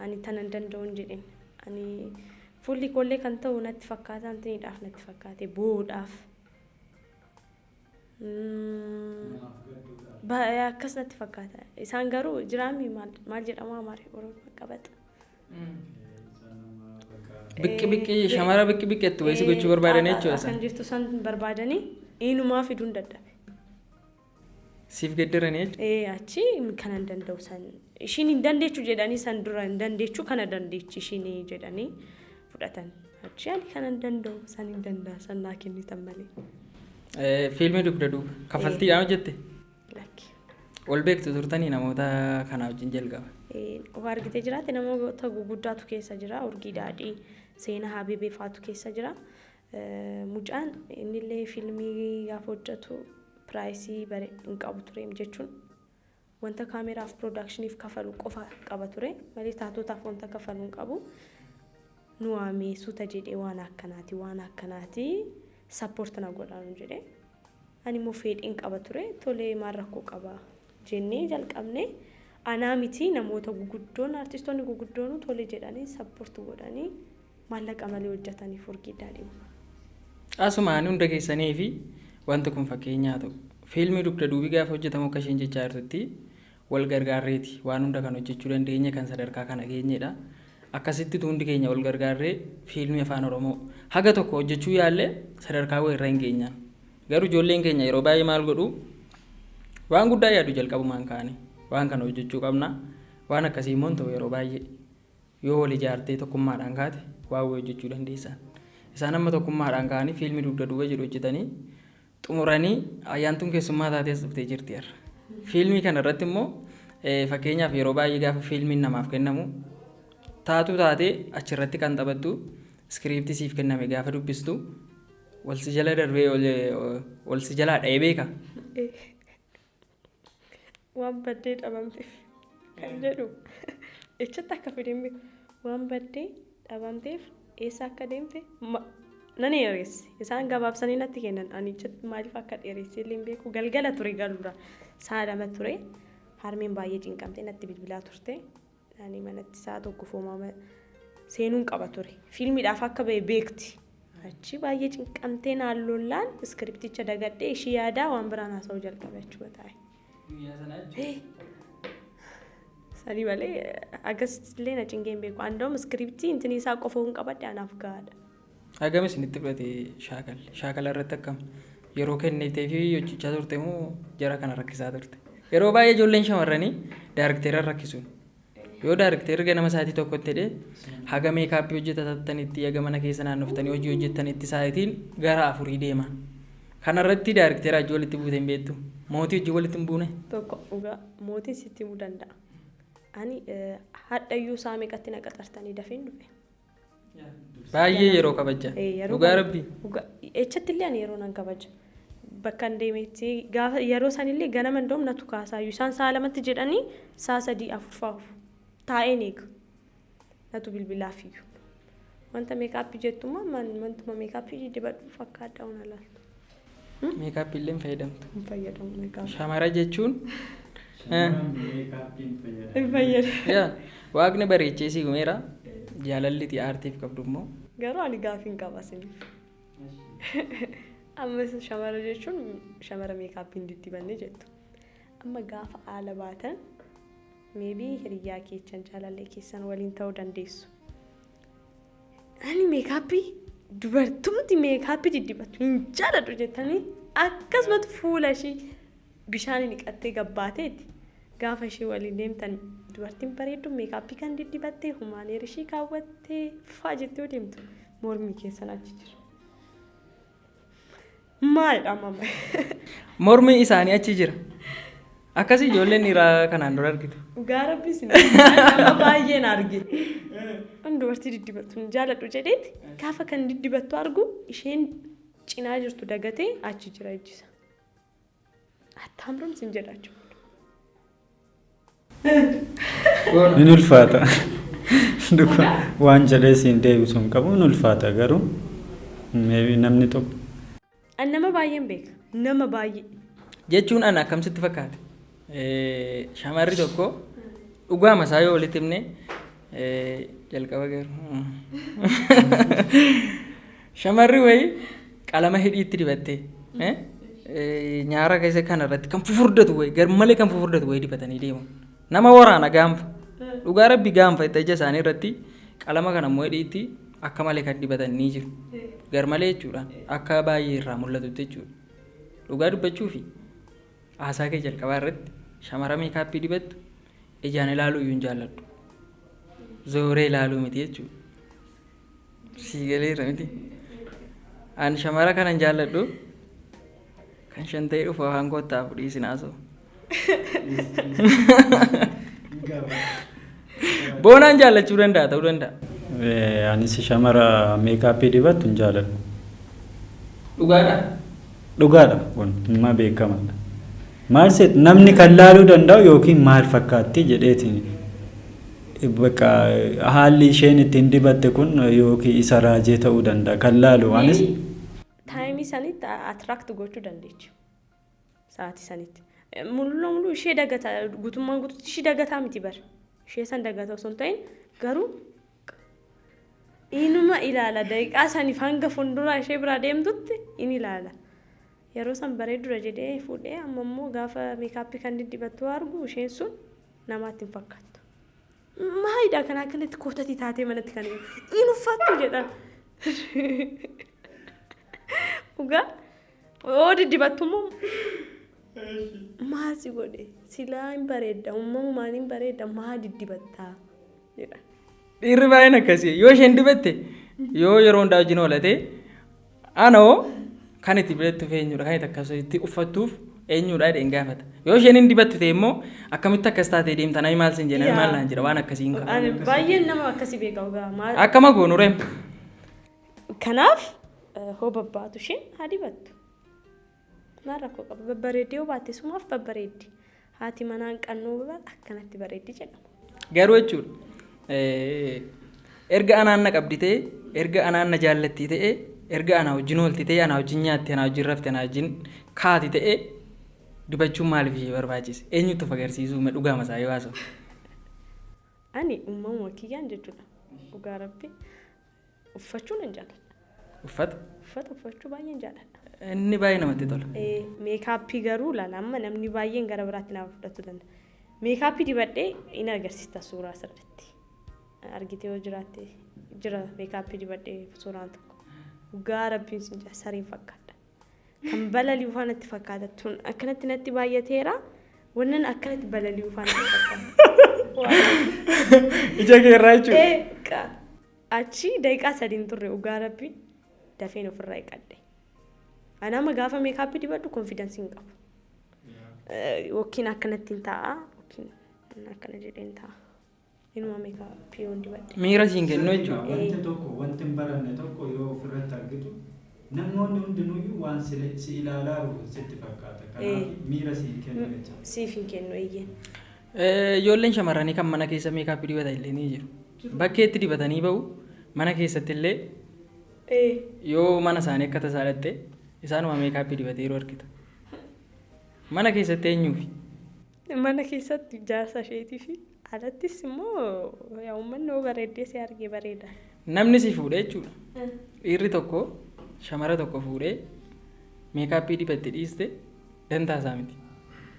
Ani tanan danda'uun jedheen. Ani fuulli koollee kan ta'u natti fakkaata, antiniidhaaf natti fakkaate, boo'uudhaaf. Akkas natti fakkaata. Isaan garuu jiraami, maal jedhama, Amaari Oromoo qabaxa. Biqqi biqqi shamara biqqi biqqeettu wayii si gochuu barbaadan jechuudha isaan. Kan jirtu san barbaadanii eenyumaa fiduun dadhabe. Siif geddaranii jechuudha. Achi kana hin danda'u, san ishiin hin dandeechu jedhanii, san dura hin dandeechu, kana dandeechi ishiin jedhanii fudhatan. Achi ani kana hin danda'u, san hin danda'a, san naa kennitan malee. Fiilmii dugda duuba kaffaltiidhaan hojjette? Lakki. Wal beektu turtanii namoota kanaa wajjin jalqaba? Of argitee jiraate, namoota guguddaatu keessa jira. Urgii Daadhii, Seenaa Habibee faatu keessa jira. Mucaan innillee fiilmii gaafa hojjetu price bare hin qabu ture, jechuun wanta kaameraaf productioniif kafalu qofa qaba ture malee taatotaaf wanta kafalu hin qabu. Nu waamee suuta jedhee, waan akkanaati, waan akkanaati, support na godhaanu jedhee. Ani immoo fedhiin qaba ture, tolee, maal rakkoo qaba jennee jalqabne. Anaa miti, namoota guguddoon, artistoonni guguddoon tole jedhanii support godhanii maallaqa malee hojjetanii Urgii Daadhii. Asumaan hunda keessanii fi wanti kun fakkeenyaa ta'u. Fiilmii dugda duubii gaafa hojjetamu, akka isheen jechaa jirtutti, wal gargaarreeti waan hunda kan hojjechuu dandeenye, kan sadarkaa kana geenyedha. Akkasitti hundi keenya wal gargaarree fiilmii Afaan Oromoo haga tokko hojjechuu yaallee sadarkaa wayirra hin geenyaan. Garuu ijoolleen keenya yeroo baay'ee maal godhu? Waan guddaa yaadu jalqabumaan ka'anii, waan kana hojjechuu qabna. Waan akkasii immoo hin ta'u. Yeroo baay'ee yoo wal ijaartee tokkummaadhaan kaate waan wayii hojjechuu dandeessan. Isaan amma tokkummaadhaan ka'anii fiilmii dugda duuba jedhu hojjetanii xumuranii, Ayyaantuun keessummaa taatee as dhuftee jirti har'a. Fiilmii kana irratti immoo, fakkeenyaaf, yeroo baay'ee gaafa fiilmiin namaaf kennamu, taatu taatee achirratti kan taphattu, iskiriiptii siif kenname gaafa dubbistu wal si jala darbee wal si jalaa dha'ee beeka? Waan baddee dhabamteef kan jedhu echatti akka fideen beeku, waan baddee dhabamteef eessa akka deemte nan dheeresse. Isaan gabaabsanii natti kennan, ani echatti maaliif akka dheeresse illee hin beeku. Galgala ture, galuudha sa'a 2 ture. Harmeen baay'ee cinqamtee natti bilbilaa turte. Ani manatti sa'a 1 fooma seenuun qaba ture. Fiilmiidhaaf akka ba'e beekti. Achi baay'ee cinqamtee naan lollaan, iskiripticha dagadhee ishii yaadaa waan biraan haasa'uu jalqabe achuma taa'e. Sanii malee akkasitti na cingee hin beeku. Andoom iskiriptii intini isaa qofa hin qabadhe, anaaf gahaadha. Hagam isinitti fudhate shaakalli? Shaakala irratti akkam? Yeroo kennitee fi hojjechaa turte moo jara kana rakkisaa turte? Yeroo baay'ee ijoolleen shamarranii daarikteera rakkisuun. Yoo daarikteerri ganama sa'aatii 1tti hidhee haga makeup hojjetattanitti, haga mana keessa naannoftanii hojii hojjettanitti sa'aatiin gara 4 deema. Kanarratti daarikteera hojii walitti buute hin beektu? Mootii hojii walitti hin buune? Tokko dhugaa mootiin sitti himuu danda'a. Ani hadhayyuu isaa meeqatti na qaxartanii dafeen dhufe. Baay'ee yeroo kabaja. Dhugaa rabbi. Echatti illee ani yeroo nan kabaja. Bakka hin deemetti gaafa yeroo sanillee ganama indoom natu kaasaayyuu, isaan sa'a 2tti jedhanii sa'a 3 4 fa'aa taa'een eega. Natu bilbilaaf iyyuu. Wanta makeup jettummaa wantuma makeup dibadhu fakkaadha una laaltu. Makeup illee hin fayyadamtu. Hin fayyadamu makeup. Shamara jechuun Hin fayyadamu. Yaa Waaqni bareechee si uumeera. Jaalalli ati aartiif qabdu immoo. Garuu ani gaafii hin qaba isiniif. Amma shamara jechuun shamara makeup hin diddibanne jettu. Amma gaafa haala baatan, maybe hiriyyaa keessan, jaalallee keessan waliin ta'uu dandeessu. Ani makeup, dubartumti makeup diddibattu hin jaaladhu jettanii, akkasumatti fuula ishii bishaan dhiqattee gabbaateeti gaafa ishee waliin deemtan, dubartiin bareedduun makeup kan diddibattee humaaneer ishii kaawwattee faa jettee yoo deemtu, mormii keessan achi jira. Maalidha amma? Mormi isaanii achi jira. Akkasii ijoolleen dhiiraa kanaan dura argitu. Dhugaa rabbi sin nama baay'een arge. An dubartii diddibattu hin jaaladhu jedheeti, gaafa kan diddibattu argu isheen cinaa jirtu dagatee achi jira ijjisa. Attaamrum sin jedha jechuudha. Ni ulfaata. Waan jedhee siin deebisu hin qabu, ni ulfaata garuu maybe namni tokko. Ani nama baay'een beeka. Nama baay'ee. Jechuun ana akkamsitti fakkaate? Shamarri tokko dhugaa masaa yoo walitti himne jalqaba garuu shamarri wayii qalama hidhiitti dibattee nyaara keessa kana irratti kan fufurdatu wayii garmalee kan fufurdatu wayii dibatanii deemu. Nama waraana gaanfa. Dhugaa rabbi gaanfa itti ija isaanii irratti qalama kana immoo hidhiitti akka malee kan dibatan ni jiru. Garmalee jechuudha. Akka baay'ee irraa mul'atutti jechuudha. Dhugaa dubbachuufi haasaa kee jalqabaa irratti shamara makeup dibattu ijaan ilaaluu iyyuu hin jaalladhu. Zooree ilaaluu miti jechuudha. Sii galeera miti. Ani shamara kana hin jaalladhu. Kan shan ta'ee dhufu afaan kottaa fudhii isin haasa'u. Boonaan jaallachuu danda'a ta'uu danda'a. Anis shamara makeup dibattu hin jaaladhu. Dhugaadha. Dhugaadha kun dhimma beekamaadha. Maal seet namni kan laaluu danda'u yookiin maal fakkaatti jedheetiin bakka haalli isheen ittiin dibatte kun yookiin isa raajee ta'uu danda'a kan laalu anis. Time sanitti attract gochuu dandeechi. Sa'aatii sanitti. Mul'uu mul'uu ishee dagata guutummaan guutuutti ishee dagataa miti bara. Ishee san dagata osoo hin ta'in garuu inuma ilaala daqiiqaa saniif hanga fuulduraa ishee biraa deemtutti in ilaala. Yeroo san bareeddudha jedhee fuudhee amma immoo gaafa makeup kan diddibattu argu isheen sun namaatti hin fakkaattu. Maalidha kan akkanatti kootatii taatee manatti kan hin uffattu jedhan. Dhugaa yoo diddibattu immoo maal si godhe silaa hin bareedda uumamumaan hin bareedda maa diddibattaa jedhan. Dhiirri baay'een akkasii yoo isheen dibatte yoo yeroo hundaa wajjin oolatee anoo kan itti birattuuf eenyudha kan itti akkasitti uffattuuf eenyudha jedheen gaafata. Yoo isheen hin dibattu ta'e immoo akkamitti akkas taatee deemta namni maal siin jedha namni maal naan jedha waan akkasii hin qabu. Ani baay'een nama akkasii beeka dhugaa. Akkama goonu reem. Kanaaf hoo babbaatu isheen haa dibattu. Maal rakkoo qaba? Babbareeddee yoo baatte sumaaf babbareeddi. Haati manaan qannoo babaat akkanatti bareeddi jedhama. Garuu jechuudha erga anaan na qabdi ta'e erga anaan na jaallatti ta'e erga anaa wajjin oolti ta'e anaa wajjin nyaatti anaa wajjin rafte anaa wajjin kaati ta'e dibachuun maaliif ishee barbaachise? Eenyutti of agarsiisuu dhugaa masaa yoo haasa'u? Ani uumamuma kiyyaan jechuudha. Dhugaa rabbi uffachuu nan jaalladha. Uffata? Uffata uffachuu baay'een jaalladha. Inni baay'ee namatti tola. Makeup garuu laala amma namni baay'een gara biraatti nama fudhachuu danda'a. Makeup dibadhee in agarsiista suuraa asirratti. Argitee yoo jiraatte jira makeup dibadhee suuraan tokko. Dhugaa rabbiin sin jaa sareen fakkaadha. Kan balali'u faana natti fakkaata tun akkanatti natti baay'ateera. Wannan akkanatti balali'u faana natti fakkaata. Ija kee irraa jechuudha. Achi daqiiqaa sadiin turre dhugaa rabbi dafeen ofirraa eeqadhe. Ani amma gaafa makeup dibadhu confidence hin qabu. Yookiin akkanatti hin taa'a yookiin akkana jedhee hin taa'a. Inuma makeup yoon dibadhe. Miira siin kennu jechuudha. Wanti tokko wanti hin baranne tokko yoo ofirratti argitu namoonni hundinuyyuu waan si ilaalaa jiru sitti fakkaata. Kanaaf miira siin kennu jechuudha. Siif hin kennu eeyyee. Ijoolleen shamarranii kan mana keessa makeup dibatan illee ni jiru. Bakkeetti dibatanii bahu mana keessatti illee yoo mana isaanii akka tasaa dhatte isaanuma makeup dibatee yeroo argita. Mana keessatti eenyuufi? Mana keessatti jaarsa isheetii fi alattis immoo yaa uummanni yoo bareeddee si argee bareeda. Namni si fuudhee jechuudha. Dhiirri tokko shamara tokko fuudhee makeup dibatte dhiiste dantaa isaa miti.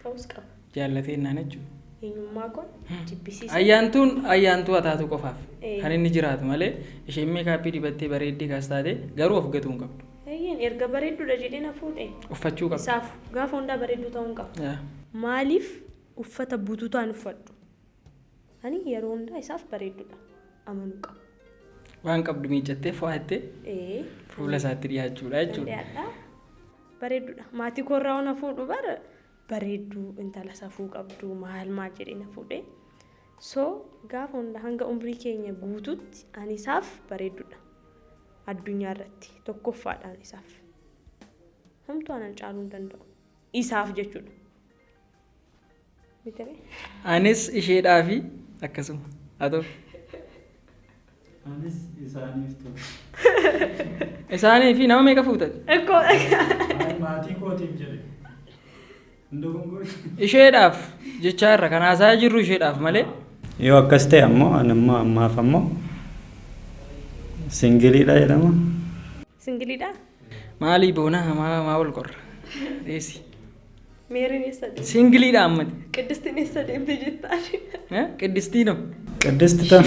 Ta'us qaba. Jaallatee innaan jechuudha. Eenyummaa koo jibbisiisa. Ayyaantuun ayyaantuu haa taatu qofaaf kan inni jiraatu malee isheen makeup dibattee bareeddee kaas taate garuu of gatuu hin qabdu. Eeyyeen erga bareedduudha jedhee na fuudhe. Uffachuu qabdu. Isaaf gaafa hundaa bareedduu ta'uu hin qabu. Maaliif uffata butuutaan uffadhu? Ani yeroo hundaa isaaf bareedduudha amanuu qaba. Waan qabdu miiccattee fo'attee fuula isaatti dhiyaachuudha jechuudha. Dhiyaadha. Bareedduudha. Maatii koorraa na fuudhu bara bareedduu intala safuu qabdu maal maal jedhee na fuudhe. So gaafa hunda hanga umrii keenya guututti ani isaaf bareedduudha. Addunyaa irratti tokkoffaadhaan isaaf. Homtuu anan caaluu hin danda'u. Isaaf jechuudha. Mitire? Anis isheedhaa fi akkasuma. Haa ta'u. Anis isaaniif ture. Isaanii fi nama meeqa fuutate? Ekkoo Maatii kootiif jedhe. Hin Isheedhaaf jechaa irra kan haasaa jirru isheedhaaf malee. Yoo akkas ta'e ammoo ani ammoo ammaaf ammoo singleiidha jedhama. Singleiidha? Maalii boonaa maa maa wal qorra? Dhiisi. Meeriin eessa deemte? Singleiidha ammati. Qiddistiin eessa deemte jettaan? Qiddistiinoo. Qiddisti tam.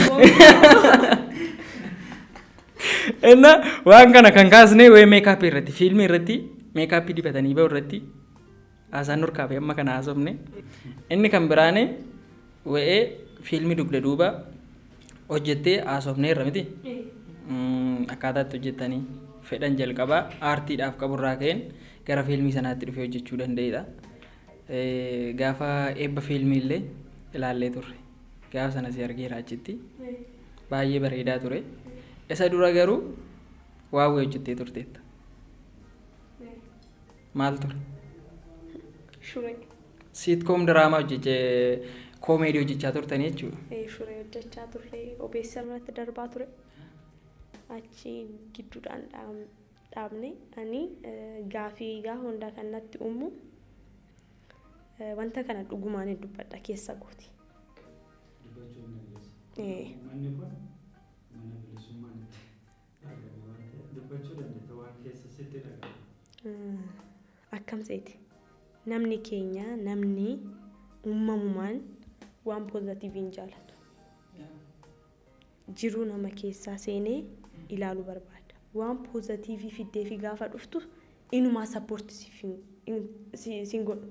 Inna waan kana kan kaasne wayii makeupii irratti, fiilmii irratti, makeupii dibatanii bahu irratti haasaan nurkaa fi amma kana haasofne. Inni kan biraane wa'ee fiilmii dugda duuba hojjettee haasofne irra miti. Akkaataa itti hojjettanii fedhan jalqabaa aartiidhaaf qaburraa ka'een gara fiilmii sanaatti dhufee hojjechuu danda'edha. Gaafa eebba fiilmii illee ilaallee turre. Gaafa sana si argeera achitti. Baay'ee bareedaa ture. Isa dura garuu waa wayii hojjettee turteetta. Maal ture? Shuree. Sitcom diraamaa hojjechee, koomeedii hojjechaa turtanii jechuudha. Shuree hojjechaa turre, obeessa irratti darbaa ture. Achi gidduudhaan dhaabne. Ani gaafii gaafa hundaa kan natti uumu, wanta kana dhugumaan hin dubbadha keessa kooti. Manni kun mana bilisummaan itti argame waan ta'eef dubbachuu dandeetta, waan keessa sitti dhaga'amu. Akkam seeti, namni keenya, namni uumamumaan waan positiveii hin jaalatu. Jiruu nama keessaa seenee ilaaluu barbaada. Waan positiveii fiddee fi gaafa dhuftu inumaa support siin godhu.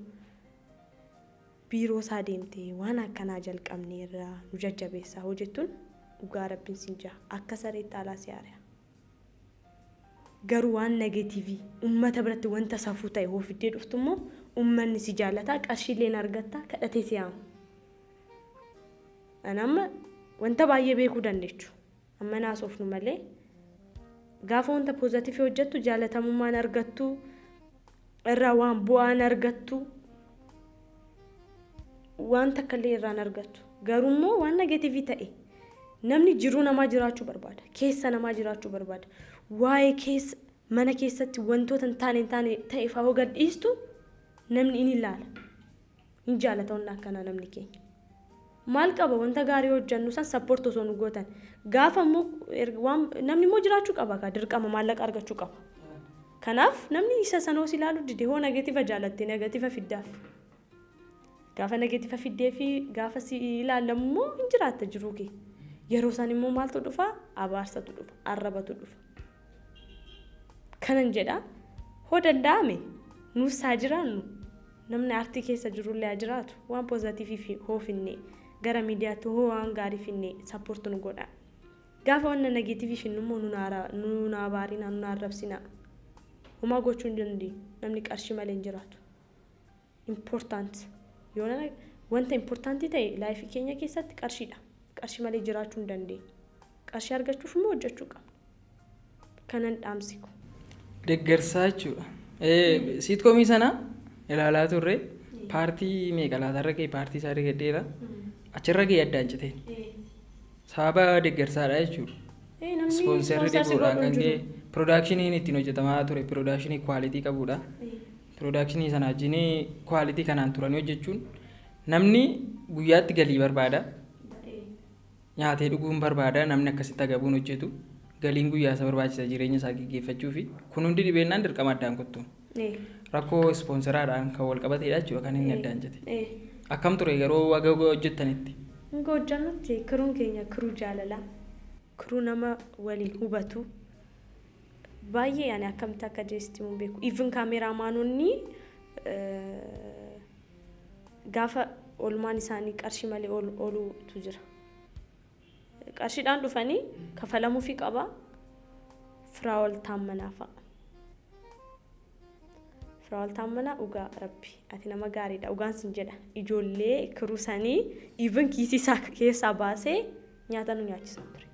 Biiroo isaa deemtee waan akkanaa jalqabneerraa nu jajjabeessaa hojjettuun, dhugaa rabbiin siin jaha, akka sareetti alaa si ari'a. Garuu waan negativeii uummata biratti wanta safuu ta'e hoo fiddee dhuftu immoo uummanni si jaalataa, qarshiileen argatta, kadhatee si yaamu. Ani amma wanta baay'ee beekuu dandeechu. Amma naasofnu malee, gaafa wanta positiveii hojjettu jaalatamummaan argattu, irraa waan bu'aan argattu, waan takka illee irraan argattu. Garuu immoo waan negativeii ta'e, namni jiruu namaa jiraachuu barbaada. Keessa namaa jiraachuu barbaada. Waa'ee keessa mana keessatti wantoota hin taane ta'e fa'aa hoo gadhiistu namni in ilaala. Hin jaalata wanna akkanaa namni keenya. Maal qaba wanta gaarii hojjennu san support osoo nu gootan. Gaafa immoo waan namni immoo jiraachuu qaba kaa, dirqama maallaqa argachuu qaba. Kanaaf namni isa sanoos ilaaluu dide, hoo negative jaalatte negative fiddaaf. Gaafa negative fiddee fi gaafa si ilaalamu immoo hin jiraatta jiruu kee. Yeroo san immoo maaltu dhufa? Abaarsatu dhufa, arrabatu dhufa. Kanan jedha, hoo danda'ame nuus haa jiraannu, namni aartii keessa jirullee haa jiraatu, waan positiveii hoo finne, gara miidiyaatti hoo waan gaarii finne support nu godha. Gaafa wanna negativeii finnu immoo nu abaarina, nu arrabsina. Homaa gochuu hin dandeenyu, namni qarshii malee hin jiraatu. Important yoo wanta importantii ta'e lifeii keenya keessatti qarshiidha. Qarshii malee jiraachuu hin dandeenyu. Qarshii argachuuf immoo hojjechuu qabna. Kanan dhaamsiku. Deeggarsaa jechuudha. Sitcomii sana ilaalaa turre, partii meeqa laatarra ga'e, partii isaa gaddeera. Achirra ga'e addaan citeen. Sababa deeggarsaadha jechuudha. Sponsorri dhibuudhaan kan ka'e productioniin ittiin hojjetamaa ture productionii quality qabudha. Productionii sana wajjin quality kanaan turanii hojjechuun, namni guyyaatti galii barbaada. Nyaatee dhuguun barbaada, namni akkasitti agabuun hojjetu. Galiin guyyaa isa barbaachisa jireenya isaa gaggeeffachuu fi kun hundi dhibeennaan dirqama addaan kuttuun. Rakkoo sponsoraadhaan kan wal qabateedha jechuudha kan inni addaan jete. Akkam ture yeroo haga hojjettanitti? Hanga hojjannutti crewn keenya crew jaalalaa. Crew nama waliin hubatu. Baay'ee ani akkamitti akka jeesti hin beeku. Even cameramanoonni gaafa oolmaan isaanii qarshii malee ooluutu jira. Qarshiidhaan dhufanii kafalamuufii qaba. Firaa'ol Taammanaa fa'a. Firaa'ol Taammanaa, dhugaa rabbi ati nama gaariidha, dhugaan sin jedha, ijoollee crew sanii even kiisii isaa keessaa baasee nyaata nu nyaachisaa ture.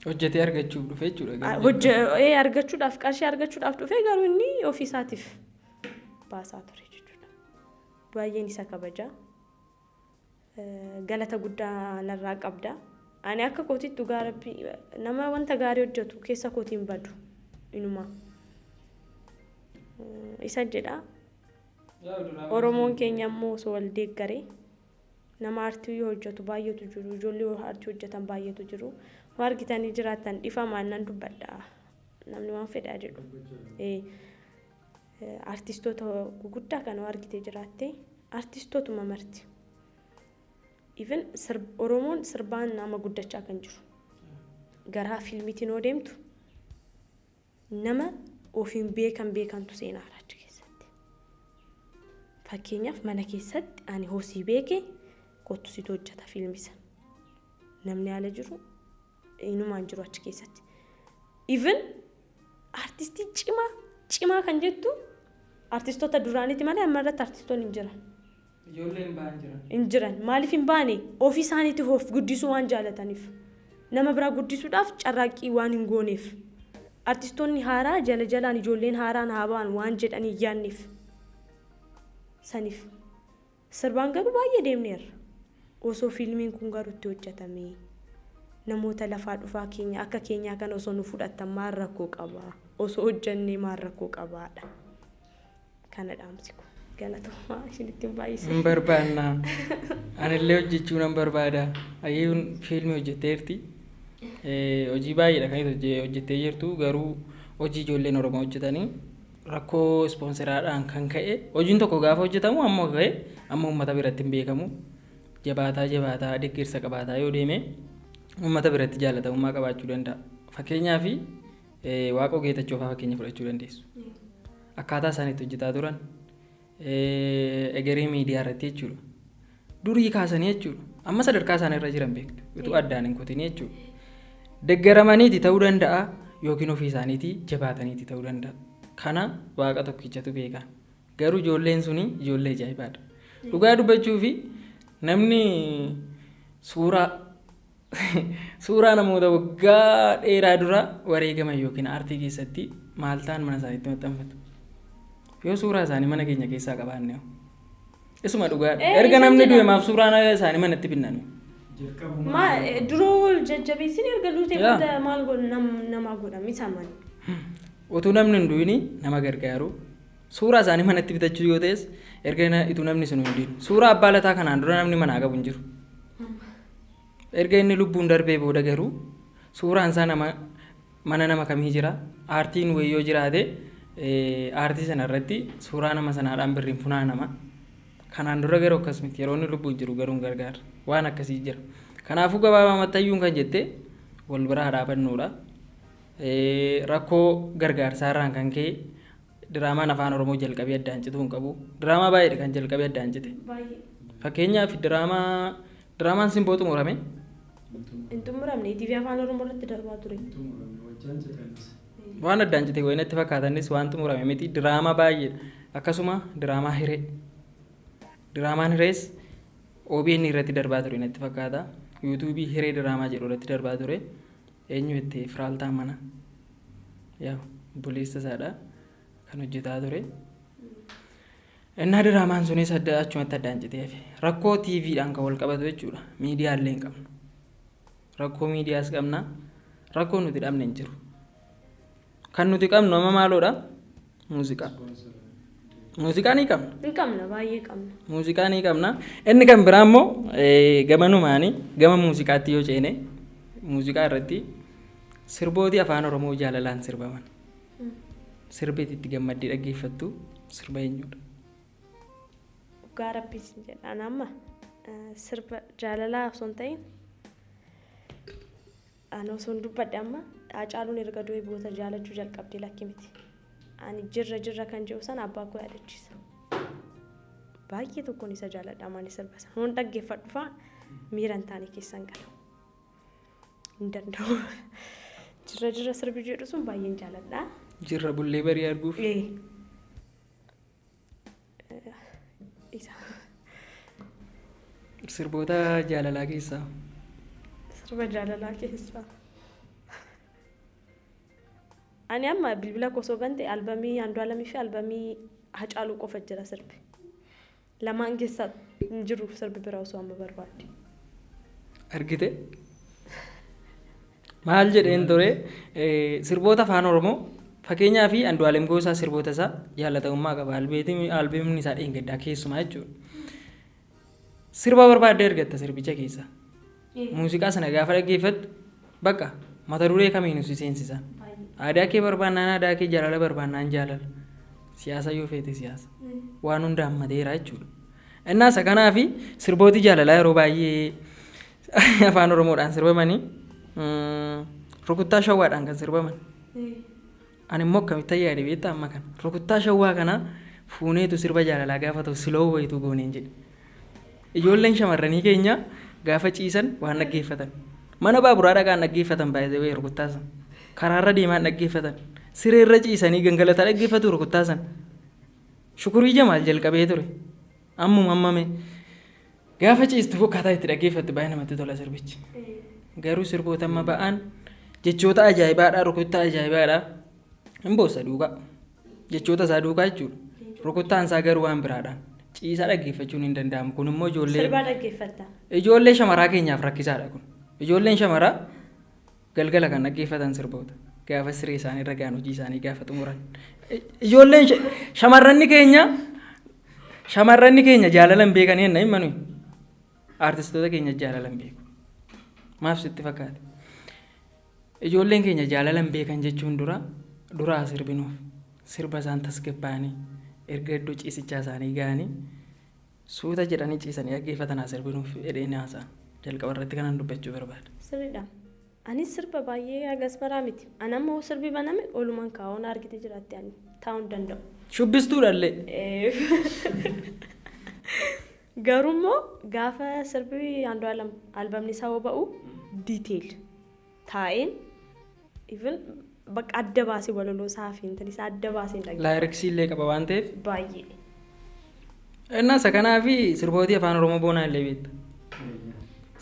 Hojjetee argachuuf dhufe jechuudha. Hojjetee argachuudhaaf, qarshii argachuudhaaf dhufee, garuu inni ofiisaatiif baasaa ture jechuudha. Baay'een isa kabaja. Galata guddaa narraa qabda. Ani akka kootitti dhugaa Rabbii nama wanta gaarii hojjetu keessa kootiin badu inumaa. Isa jedha. Oromoon keenya immoo osoo wal deeggaree nama aartii hojjetu baay'eetu jiru. Ijoollee aartii hojjetan baay'eetu jiru. Waan argitanii jiraattan dhifamaan nan dubbadha. Namni waan fedhaa jedhu. Artistoota guguddaa kana waan argitee jiraatte artistootuma marti. Even Oromoon sirbaan nama guddachaa kan jiru. Garaa fiilmiitiin yoo deemtu nama ofiin beekan beekantu seenaara achi keessatti. Fakkeenyaaf mana keessatti ani hosii beeke kottu situ hojjeta fiilmii sana. Namni ala jiru inumaan jiru achi keessatti. Even artistii cimaa cimaa kan jettu artistoota duraaniiti malee amma irratti artistoonni hin jiran. Ijoolleen ba'an jiran. Hin jiran. Maaliif hin baane? Ofii isaaniitti of guddisuu waan jaalataniif. Nama biraa guddisuudhaaf carraaqqii waan hin gooneef. Artistoonni haaraa jala jalaan ijoolleen haaraan haa ba'an waan jedhanii hin yaadneef. Saniif. Sirbaan garuu baay'ee deemneerra. Osoo fiilmiin kun garuu itti hojjetamee namoota lafaa dhufaa keenya akka keenyaa kana osoo nu fudhattan maal rakkoo qabaa? Osoo hojjennee maal rakkoo qabaadha? Kana dhaamsi kun. Galatoomaa isinitti hin baay'ise. Hin barbaanna. Anillee hojjechuu nan barbaada. Ayyuun fiilmii hojjetteerti. Hojii baay'eedha kan hojjettee jirtu, garuu hojii ijoolleen Oromoo hojjetanii rakkoo ispoonseraadhaan kan ka'e hojiin tokko gaafa hojjetamu amma ka'e amma uummata biratti hin beekamu. Jabaataa jabaataa deeggarsa qabaataa yoo deeme uummata biratti jaalatamummaa qabaachuu danda'a. Fakkeenyaaf Waaqoo Geetachoo fa'aa fakkeenya fudhachuu dandeessu. Akkaataa isaan itti hojjetaa turan egeree miidiyaa irratti jechuudha. Durii kaasanii jechuudha. Amma sadarkaa isaan irra jiran beektu. Utuu addaan hin kutin jechuudha. Deeggaramaniiti ta'uu danda'a yookiin ofii isaaniitii jabaataniiti ta'uu danda'a. Kana Waaqa tokkichatu beeka. Garuu ijoolleen suni ijoollee ajaa'ibaadha. Dhugaa dubbachuu fi namni suuraa namoota waggaa dheeraa dura wareegaman yookiin aartii keessatti maal ta'an mana isaaniitti maxxanfatu. Yoo suuraa isaanii mana keenya keessaa qabaanne hoo? Isuma dhugaadha. Erga namni du'e maaf suuraa isaanii manatti binnanu? Ma duroo wal jajjabeessin erga duutee booda maal godhu namaa godham isa mani. Utuu namni hin du'ini nama gargaaru. Suuraa isaanii manatti bitachuu yoo ta'es erga utuu namni sun hin du'in. Suuraa Abbaa Lataa kanaan dura namni manaa qabu hin jiru. Erga inni lubbuun darbee booda garuu suuraan isaa nama mana nama kamii jira? Aartiin wayii yoo jiraate aartii sana irratti suuraa nama sanaadhaan birriin funaanama. Kanaan dura garuu akkas miti. Yeroo inni lubbuun jiru garuu hin gargaarre. Waan akkasii jira. Kanaafuu gabaabumatti hayyuun kan jette wal biraa dhaabannuudha. Rakkoo gargaarsaa irraan kan ka'e diraamaan Afaan Oromoo jalqabee addaan cituu hin qabu. Diraamaa baay'eedha kan jalqabee addaan cite. Fakkeenyaaf diraamaan Simboo xumurame. Hin xumuramne, TV Afaan Oromoo irratti darbaa ture. Waan addaan cite wayii natti fakkaatanis waan xumurame miti, diraamaa baay'eedha. Akkasuma diraamaa Hiree. Diraamaan Hirees OBN irratti darbaa ture natti fakkaata. Yuutuubii Hiree Diraamaa jedhu irratti darbaa ture. Eenyu itti Firaaltaa mana yaa obboleessa isaadha kan hojjetaa ture. Innaa diraamaan sunis adda achumatti addaan citee hafe. Rakkoo TVdhaan kan wal qabatu jechuudha. Miidiyaa illee hin qabnu. Rakkoo miidiyaas qabna. Rakkoo nuti dhabne hin jiru. Kan nuti qabnu amma maaloodha? Muuziqaa. Muuziqaa ni qabna. Hin qabna, baay'ee qabna. Muuziqaa ni qabna. Inni kan biraa immoo gamanumaani gama muuziqaatti yoo ceene, muuziqaa irratti sirbootii Afaan Oromoo jaalalaan sirbaman. Sirbi itti gammaddee dhaggeeffattu sirba eenyudha? Dhugaa Rabbii sin jedha. Ani amma sirba jaalalaa osoo hin ta'in ani osoo hin dubbadhe amma Haacaaluun erga du'ee booda jaalachuu jalqabdee lakki miti. Ani jirra jirra kan jedhu sana abbaa koo yaadachiisa. Baay'ee tokkoon isa jaaladha maali sirba sana. Hoon dhaggeeffadhu fa'a miira hin taane keessan gala. Hin danda'u. Jirra jirra sirbi jedhu sun baay'een jaaladha. Jirra bullee barii arguuf. Isa. Sirboota jaalalaa keessaa. Sirba jaalalaa keessaa. Ani amma bilbila koo osoo bante albamii Andu'aalamii fi albamii Hacaaluu qofa jira sirbi. Lamaan keessaa hin jiru sirbi biraa osoo amma barbaadde. Argite? Maal jedheen ture, sirboota afaan Oromoo, fakkeenyaa fi Andu'aalem Goosaa sirboota isaa jaallatamummaa qaba. Albeemni isaa dheengaddaa keessumaa jechuudha. Sirba barbaaddee argatta sirbicha keessa. Muuziqaa sana gaafa dhaggeeffattu bakka mata duree kamiinuu si seensisa. Aadaa kee barbaannaan aadaa kee, jaalala barbaannaan jaalala. Siyaasa yoo feete siyaasa. Waan hunda hammateera jechuudha. Innaa isa kanaafi sirbooti jaalalaa yeroo baay'ee afaan Oromoodhaan sirbamanii rukuttaa shawwaadhaan kan sirbaman. Ani immoo akkamitti yaade beektaa? Amma kana rukuttaa shawwaa kana fuuneetu sirba jaalalaa gaafa ta'u slow wayitu gooneen jedhe. Ijoolleen shamarranii keenya gaafa ciisan waan dhaggeeffatan. Mana baaburaa dhaqaan dhaggeeffatan, baay'ee rukuttaa sana. Karaarra deemaan dhaggeeffatan. Sireerra ciisanii gangalataa dhaggeeffatu rukuttaa sana. Shukurii Jamaal jalqabee ture. Ammuma ammame. Gaafa ciistu akkaataa itti dhaggeeffattu baay'ee namatti tola sirbichi. Garuu sirboota amma ba'an jechoota ajaa'ibaadha, rukuttaa ajaa'ibaadha. Hin boossa duukaa. Jechoota isaa duukaa jechuudha. Rukuttaan isaa garuu waan biraadha. Ciisaa dhaggeeffachuun hin danda'amu. Kun immoo ijoollee Sirbaa dhaggeeffatta. Ijoollee shamaraa keenyaaf rakkisaadha kun. Ijoolleen shamaraa galgala kan dhaggeeffatan sirboota. Gaafa siree isaanii irra ga'an, hojii isaanii gaafa xumuran. Ijoolleen shamarranni keenya jaalala hin beekanii enna hin manuyi. Aartistoota keenya jaalala hin beeku. Maaf sitti fakkaate? Ijoolleen keenya jaalala hin beekan jechuun dura duraa sirbinuuf sirba isaan tasgabbaa'anii erga iddoo ciisichaa isaanii ga'anii suuta jedhanii ciisanii dhaggeeffatan haa sirbinuuf jedheen haasa'an. Jalqaba irratti kanan dubbachuu barbaada. Sirriidha. Anis sirba baay'ee hagas baraa miti. Ani amma hoo sirbi baname olumaan kaa'oon argite jiraatti, ani taa'uu hin danda'u. Shubbistuudhallee. Garuu immoo gaafa sirbi Andu'aalam albamni isaa hoo ba'u detail taa'een, even bakka adda baasee walaloo isaa fi intalli isaa adda baasee hin dhaggeeffatu. Lyricsii illee qaba waan ta'eef. Baay'ee. Innaa isa kanaa fi sirbootii afaan Oromoo boonaa illee beekta.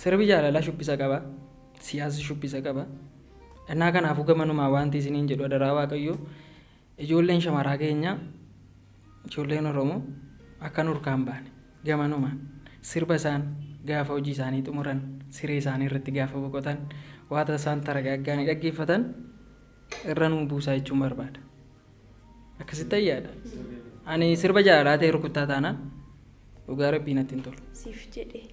Sirbi jaalalaa shubbisa qaba. Siyaasni shubbisa qaba. Innaa kanaafuu gamanumaa wanti isiniin jedhu, adaraa Waaqayyoo, ijoolleen shamaraa keenya, ijoolleen Oromoo akka nurkaan baane, gamanumaan sirba isaan gaafa hojii isaanii xumuran, siree isaanii irratti gaafa boqotan, waata isaan taragaaggaanii dhaggeeffatan irra nuu buusaa jechuun barbaada. Akkasitti ayyaadha. Ani sirba jaalalaa ta'e rukuttaa taanaan dhugaa rabbii natti hin tolu. Siif jedhee.